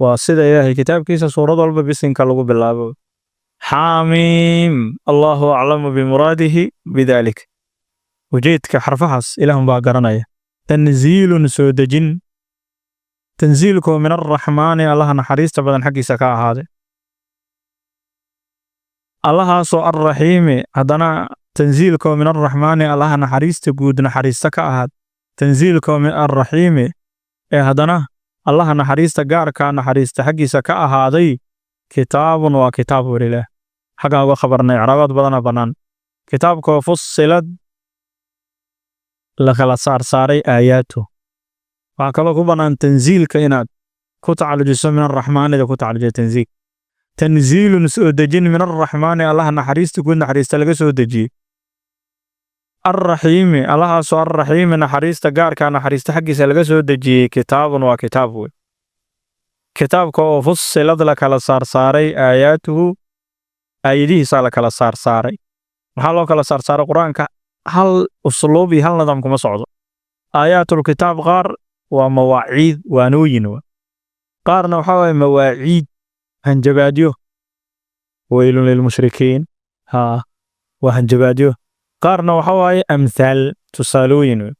Waa sida Ilaahay kitaabkiisa suurad walba bisinka lagu bilaabo. Xaamiim, Allahu aclamu bimuraadihi bidalik, ujeedka xarfahaas Ilaahun baa garanaya. Tanziilun, soo dejin, tanziilkoo min arraxmaani, Allaha naxariista badan xaggiisa ka ahaaday, Allahaasoo arraxiimi. Haddana tanziilkoo min arraxmaani, Allaha naxariista guud naxariista ka ahaad, tanziilkoo min arraxiimi ee haddana Allaha naxariista gaarka naxariista xaggiisa ka ahaaday. Kitaabun waa kitaab welilah, xaggaan uga khabarnay, icraabaad badana bannaan. Kitaabkoo fusilad, la kala saarsaaray, aayaatu. Waxaa kaloo ku bannaan tanziilka inaad ku tacallujiso min arraxmaanida, ku tacallujiyo tanziil. Tanziilun, soo dejin, min arraxmaani, Allaha naxariista guud naxariista laga soo dejiyey, arraxiimi, Allahaasoo arraxiimi naxariista gaarka naxariista xaggiisa laga soo dejiyey. Kitaabun waa kitaab wey. Kitaabka oo fusilad, la kala saarsaaray, aayaatuhu, aayadihiisaa la kala saarsaaray. Maxaa loo kala saarsaaray? Qur-aanka hal usluub iyo hal nidaam kuma socdo. Aayaatul kitaab qaar waa mawaaciid, waanooyin wa, qaarna waxaa waaye mawaaciid, hanjabaadyo, weylun lilmushrikiin, ha waa hanjabaadyo. Qaarna waxa waaye amthaal, tusaalooyin wey.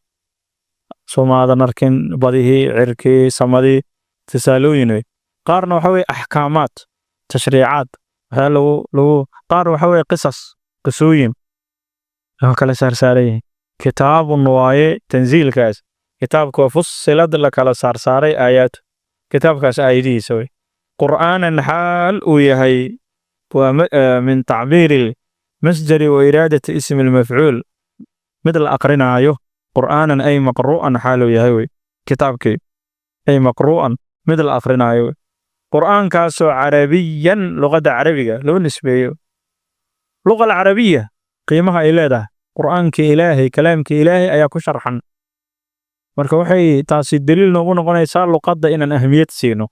Soomaadan arkin badihii, cirkii, samadii, tusaalooyin wey. Qaarna waxa weye axkaamaad, tashriicaad, waxyaa lagu. Qaar waxa weye qisas, qisooyin. Waa kala saarsaaran yihiin. Kitaabun waaye tanziilkaas, kitaabka fusilad, la kala saarsaaray, aayaatu, kitaabkaas aayadihiisa wey. Qur'aanan xaal uu yahay, waa min tacbiiri masdari wa iraadati ismi almafcuul, mid la aqrinaayo. Qur'aanan ay maqru'an xaal uu yahay wey kitaabkii, ay maqru'an, mid la aqrinaayo wey. Qur'aankaasoo carabiyan, luqadda Carabiga loo nisbeeyo. Luqa alcarabiya qiimaha ay leedahay, Qur'aankii Ilaahay, kalaamkii Ilaahay ayaa ku sharxan. Marka waxay taasi daliil noogu noqonaysaa luqadda inaan ahmiyad siino,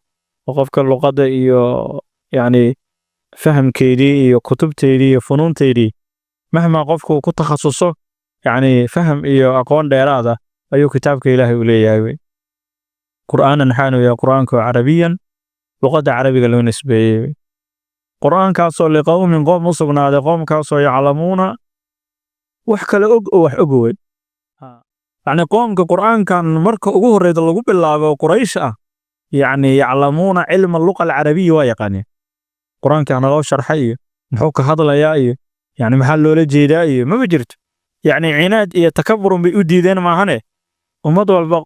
oo qofka luqadda iyo yacni fahamkeedii iyo kutubteedii iyo funuunteedii mahmaa qofku uu ku takhasuso, yacni faham iyo aqoon dheeraada ayuu kitaabka Ilaahay u leeyahay wey. Qur'aanan xaanu yahay Qur'aanku carabiyan, luqadda Carabiga loo nisbeeyey wey. Qur'aankaasoo liqowmin, qoom u sugnaaday, qoomkaasoo yaclamuuna, wax kale og oo wax og wey. Yacni qoomka Qur'aankan marka ugu horreyda lagu bilaabo, Quraysh ah, yacni yaclamuuna cilma luqa alcarabiya, waa yaqaaneen. Qur'aanka naloo sharxay iyo muxuu ka hadlayaa iyo yacni maxaa loola jeedaa iyo maba jirto. Yacni cinaad iyo takaburun bay u diideen maahane, ummad walba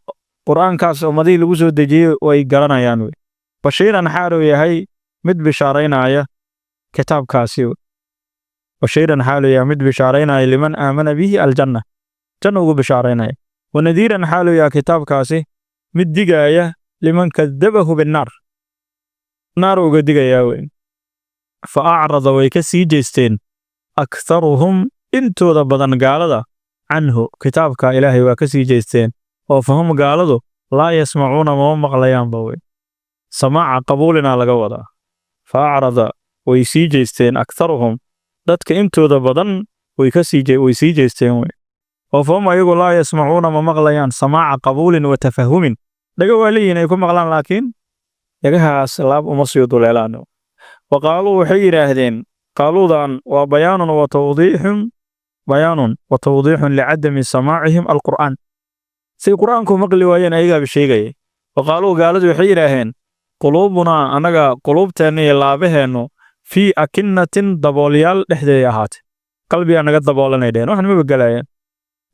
Qur'aankaas ummadihii lagu soo dejiyey way garanayaan wey. Bashiiran xaaluu yahay mid bishaaraynaya kitaabkaasi wey. Bashiiran xaaluu yahay mid bishaaraynaya liman aamana bihi aljanna, janna ugu bishaaraynaya. Wanadiiran xaaluu yahay kitaabkaasi mid digaaya liman kadabahu binnaar, naar uga digayaa wey. Fa acrada, way ka sii jeesteen, aktharuhum, intooda badan gaalada, canhu, kitaabka Ilaahay waa ka sii jeesteen, oo fahum, gaaladu, laa yasmacuuna, mama maqlayaanba wey. Samaaca qabuulina laga wadaa. Fa acrada, way sii jeesteen, aktharuhum, dadka intooda badan way sii jeesteen wey, oo fahum, ayagu, laa yasmacuuna, ma maqlayaan samaaca qabuulin wa tafahumin. Dhaga waa leeyihin ay ku maqlaan, laakiin dhagahaas laab uma sii duleelaan. Wa qaaluu, waxay yidhaahdeen, qaaluudan waa bayaanun wa tawdiixun, bayaanun wa tawdiixun licadami samaacihim alqur'aan. Say Qur'aanku maqli waayeen ayagaaba sheegaya. Wa qaaluu, gaaladu waxay yidhaaheen, quluubunaa, annaga quluubteenna iyo laabaheennu, fii akinnatin, daboolyaal dhexdeeday ahaatay, qalbigaa naga daboolanay dheheen, waxan maba gelayaan.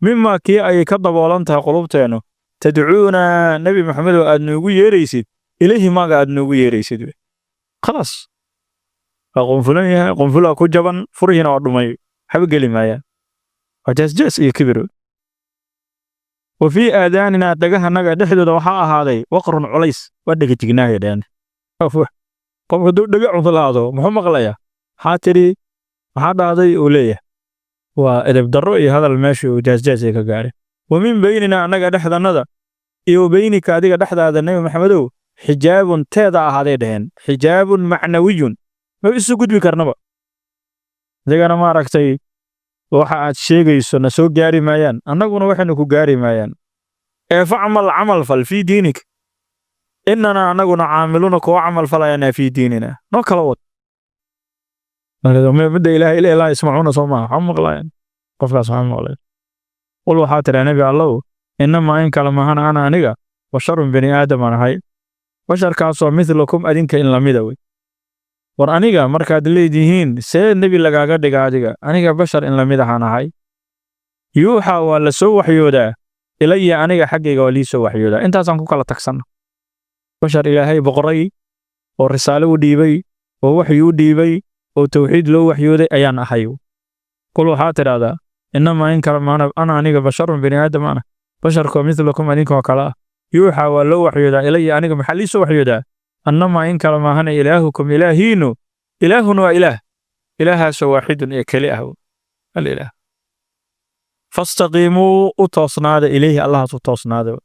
Mimaa kii ayay ka daboolan tahay quluubteennu, tadcuuna, Nebi Maxamedow, aad noogu yeeraysid, ilayhi, maaga aad noogu yeeraysid wey. Khalaas, waa qunfulan yahay, qunfulaa ku jaban, furihiina waa dhumay, waxba geli maayaan, waa jeesjees iyo kibir. Wa fii aadaaninaa, dhagahanaga dhexdooda waxaa ahaaday, waqrun, culays, waa dhega jignaaya dheheen. Qofku hadduu dhega cunlaado muxuu maqlayaa? Maxaa tidhi? Maxaa dhahday? Uu leeyahay. Waa edeb darro iyo hadal meesha uu jeesjees ay ka gaadhay. Wa min beynina, annaga dhexdannada, iyo wa beynika, adiga dhexdaada, Nebi Maxamedow, xijaabun, teeda ahaaday dheheen, xijaabun macnawiyun, ma isu gudbi karnaba. Adigana maaragtay waxa aad sheegayso na soo gaari maayaan, annaguna waxaynu ku gaari maayaan. Ee facmal, camal fal, fii diinik, innana, annaguna, caamiluuna, kuwa camal falayanaa, fii diinina. Noo kala wad midda Ilaahay ilaa laa yasmacuuna, soo maaha? Waxaa maqlayaan qofkaas, waxaa maqlayan. Qul, waxaa tidhaa, Nebi Allow, innamaa, in kale mahana, ana, aniga, basharun, bani aadam aan ahay, basharkaasoo mithlukum, adinka in lamida wey. War aniga markaad leedihiin see nebi lagaaga dhiga adiga, aniga bashar in lamid ahaan ahay. Yuuxa, waa la soo waxyoodaa, ilaya, aniga xaggayga waa lii soo waxyoodaa. Intaasaan ku kala tagsanno. Bashar Ilaahay boqoray oo risaalo u dhiibay oo waxyi u dhiibay oo tawxiid loo waxyooday ayaan ahay. Qul, waxaa tidhaahdaa, innamaa, in kale maana, ana, aniga, basharun, bani aadam ana, basharkoo mithlukum, adinkoo kale ah. Yuuxa, waa loo waxyoodaa, ilaya, aniga maxaa lii soo waxyoodaa, annamaa, in kale maahana, ilaahukum, ilaahiinu, ilaahun, waa ilaah, ilaahaasoo waaxidun, ee keli ah, alilaah. Fastaqiimuu, u toosnaada, ilayhi, Allahaas u toosnaada,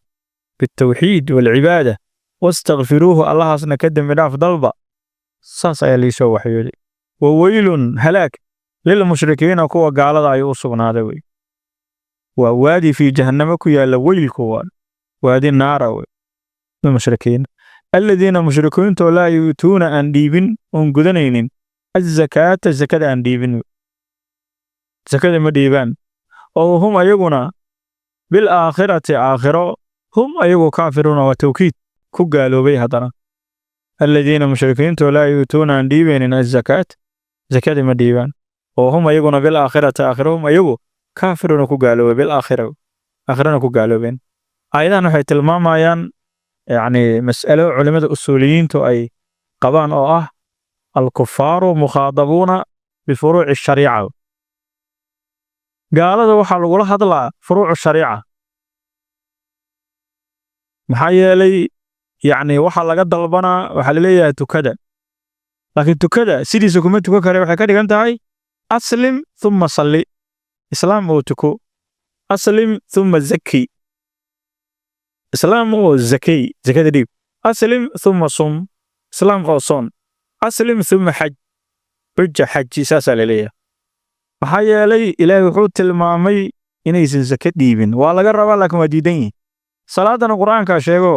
bitawxiid waalcibaada, wastakfiruuhu, Allahaasna ka dembi dhaaf dalba. Saas ayaa lii soo waxyooday. Wa weylun, halaag, lilmushrikiina, kuwa gaalada ayuu u sugnaaday wey. Waa waadi fii jahannamo ku yaalla weylku, waa waadi naara wey. Lilmushrikiin aladiina, mushrikiintoo, laa yu'tuuna, aan dhiibin oon gudanaynin, azakaata, zakada aan dhiibin, zakada ma dhiibaan, oo hum, ayaguna, bil aakhirati, aakhiro, hum, ayagu, kaafiruuna, waa tawkiid, ku gaaloobay. Haddana aladiina, mushrikiintoo, laa yu'tuuna, aan dhiibaynin, azakaat, zakada ma dhiibaan, oo hum, ayaguna, bil aakhirati, aakhiro, hum, ayagu, kaafiruuna, ku gaaloobay, bil aakhira, aakhirana ku gaaloobeen. Aayadahan waxay tilmaamayaan yacni mas'alo culimmada usuuliyiintu ay Qabaan oo ah alkufaaru mukhaadabuuna bifuruuci shariica. Gaalada waxaa lagula hadlaa furuucu shariica, maxaa yeelay yacni waxaa laga dalbanaa, waxaa laleeyahay tukada, laakiin tukada sidiisa kuma tukan kare. Waxay ka dhigan tahay aslim thumma salli, islaam oo tuko, aslim thumma zaki, islaam oo zakay, zakada dhiib, aslim thumma sum, islaam oo soon, aslim thumma xaj, xuja, xaji, saasaa laleeyahay. Maxaa yeelay Ilaahay wuxuu tilmaamay inaysan zaka dhiibin. Waa laga rabaa, laakiin waa diidan yihin. Salaadana Qur-aankaa sheego,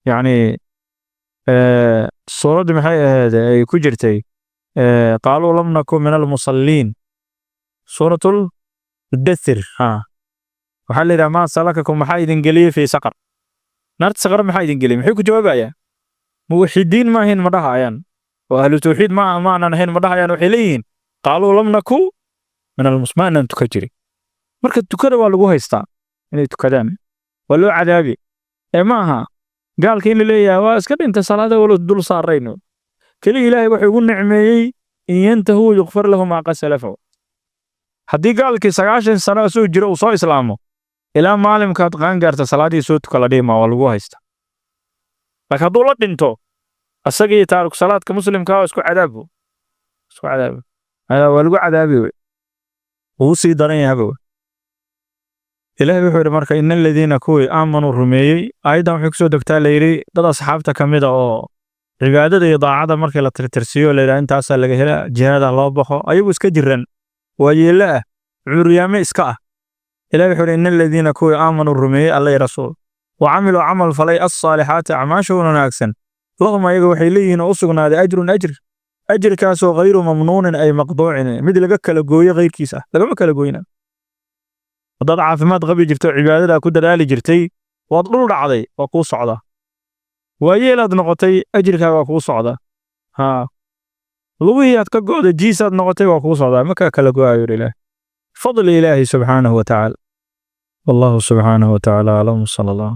yacni suuraddu maxay ahayd ay ku jirtay? Qaaluu lam naku min almusalliin, suuratul Mudathir. Ha, waxaa la yidhaha: maa salakakum, maxaa idin geliyey, fii saqar, naarta saqar maxaa idin geliyey? Maxay ku jawaabayaan? Muwaxidiin ma ahayn ma dhahayaan, oo ahlu tawxiid ma aanan ahayn ma dhahayaan. Waxay leeyihiin qaaluu lam naku min almus, ma aanan tukan jirin. Marka tukada waa lagu haystaa inay tukadaan, waa loo cadaabi. Ee ma aha gaalka in la leeyahay waa iska dhintay salaada walo dul saarayno. Keliya Ilaahay wuxuu ugu nicmeeyey in yantahuu yukfar lahu maa qad salafa. Haddii gaalkii 90 sano isagoo jiro uu soo islaamo, ilaa maalimkaad qaan gaarta salaadii soo tuka la dhihi maa, waa lagu haysta. Laakiin hadduu la dhinto, asagii taariku salaadka muslimka waa isku cadaabo, isku cadaabo, waa lagu cadaabi wey, wuu sii daran yahaba wey. Ilaahay wuxuu yidhi marka: ina aladiina, kuwii, aamanuu, rumeeyey. Aayaddan waxay kusoo degtaa, la yidhi, dad asxaabta ka mid a oo cibaadada iyo daacada markii la tirtirsiiyo, la yidhaha intaasaa laga helaa, jihaada loo baxo, ayagu iska jiran, waayeello ah, curyaame iska ah. Ilahay wuxuu yidhi: ina aladiina, kuwii, aamanuu, rumeeyey Alla iyo rasuul, wa camiluu, camal falay, alsaalixaati, acmaasha wanaagsan, lahum, ayaga waxay leeyihiin oo u sugnaaday ajrun, ajr, ajirkaasoo hayru mamnuunin ay maqduucin, mid laga kala gooyo kayrkiis ah, lagama kala gooyna. Haddaad caafimaad qabi jirto, cibaadada ku dadaali jirtay, waad dhul dhacday, waa kuu socda. Waayeelaad noqotay, ajirkaaga waa kuu socda. Haa, lugihii aad ka go'da, jiisaad noqotay, waa kuu socdaa, ma kaa kala go'ayo. Ilaah fadli Ilaahi subxaanahu wa tacaala. Wallahu subxaanahu wa tacaala aclam. Sala allah.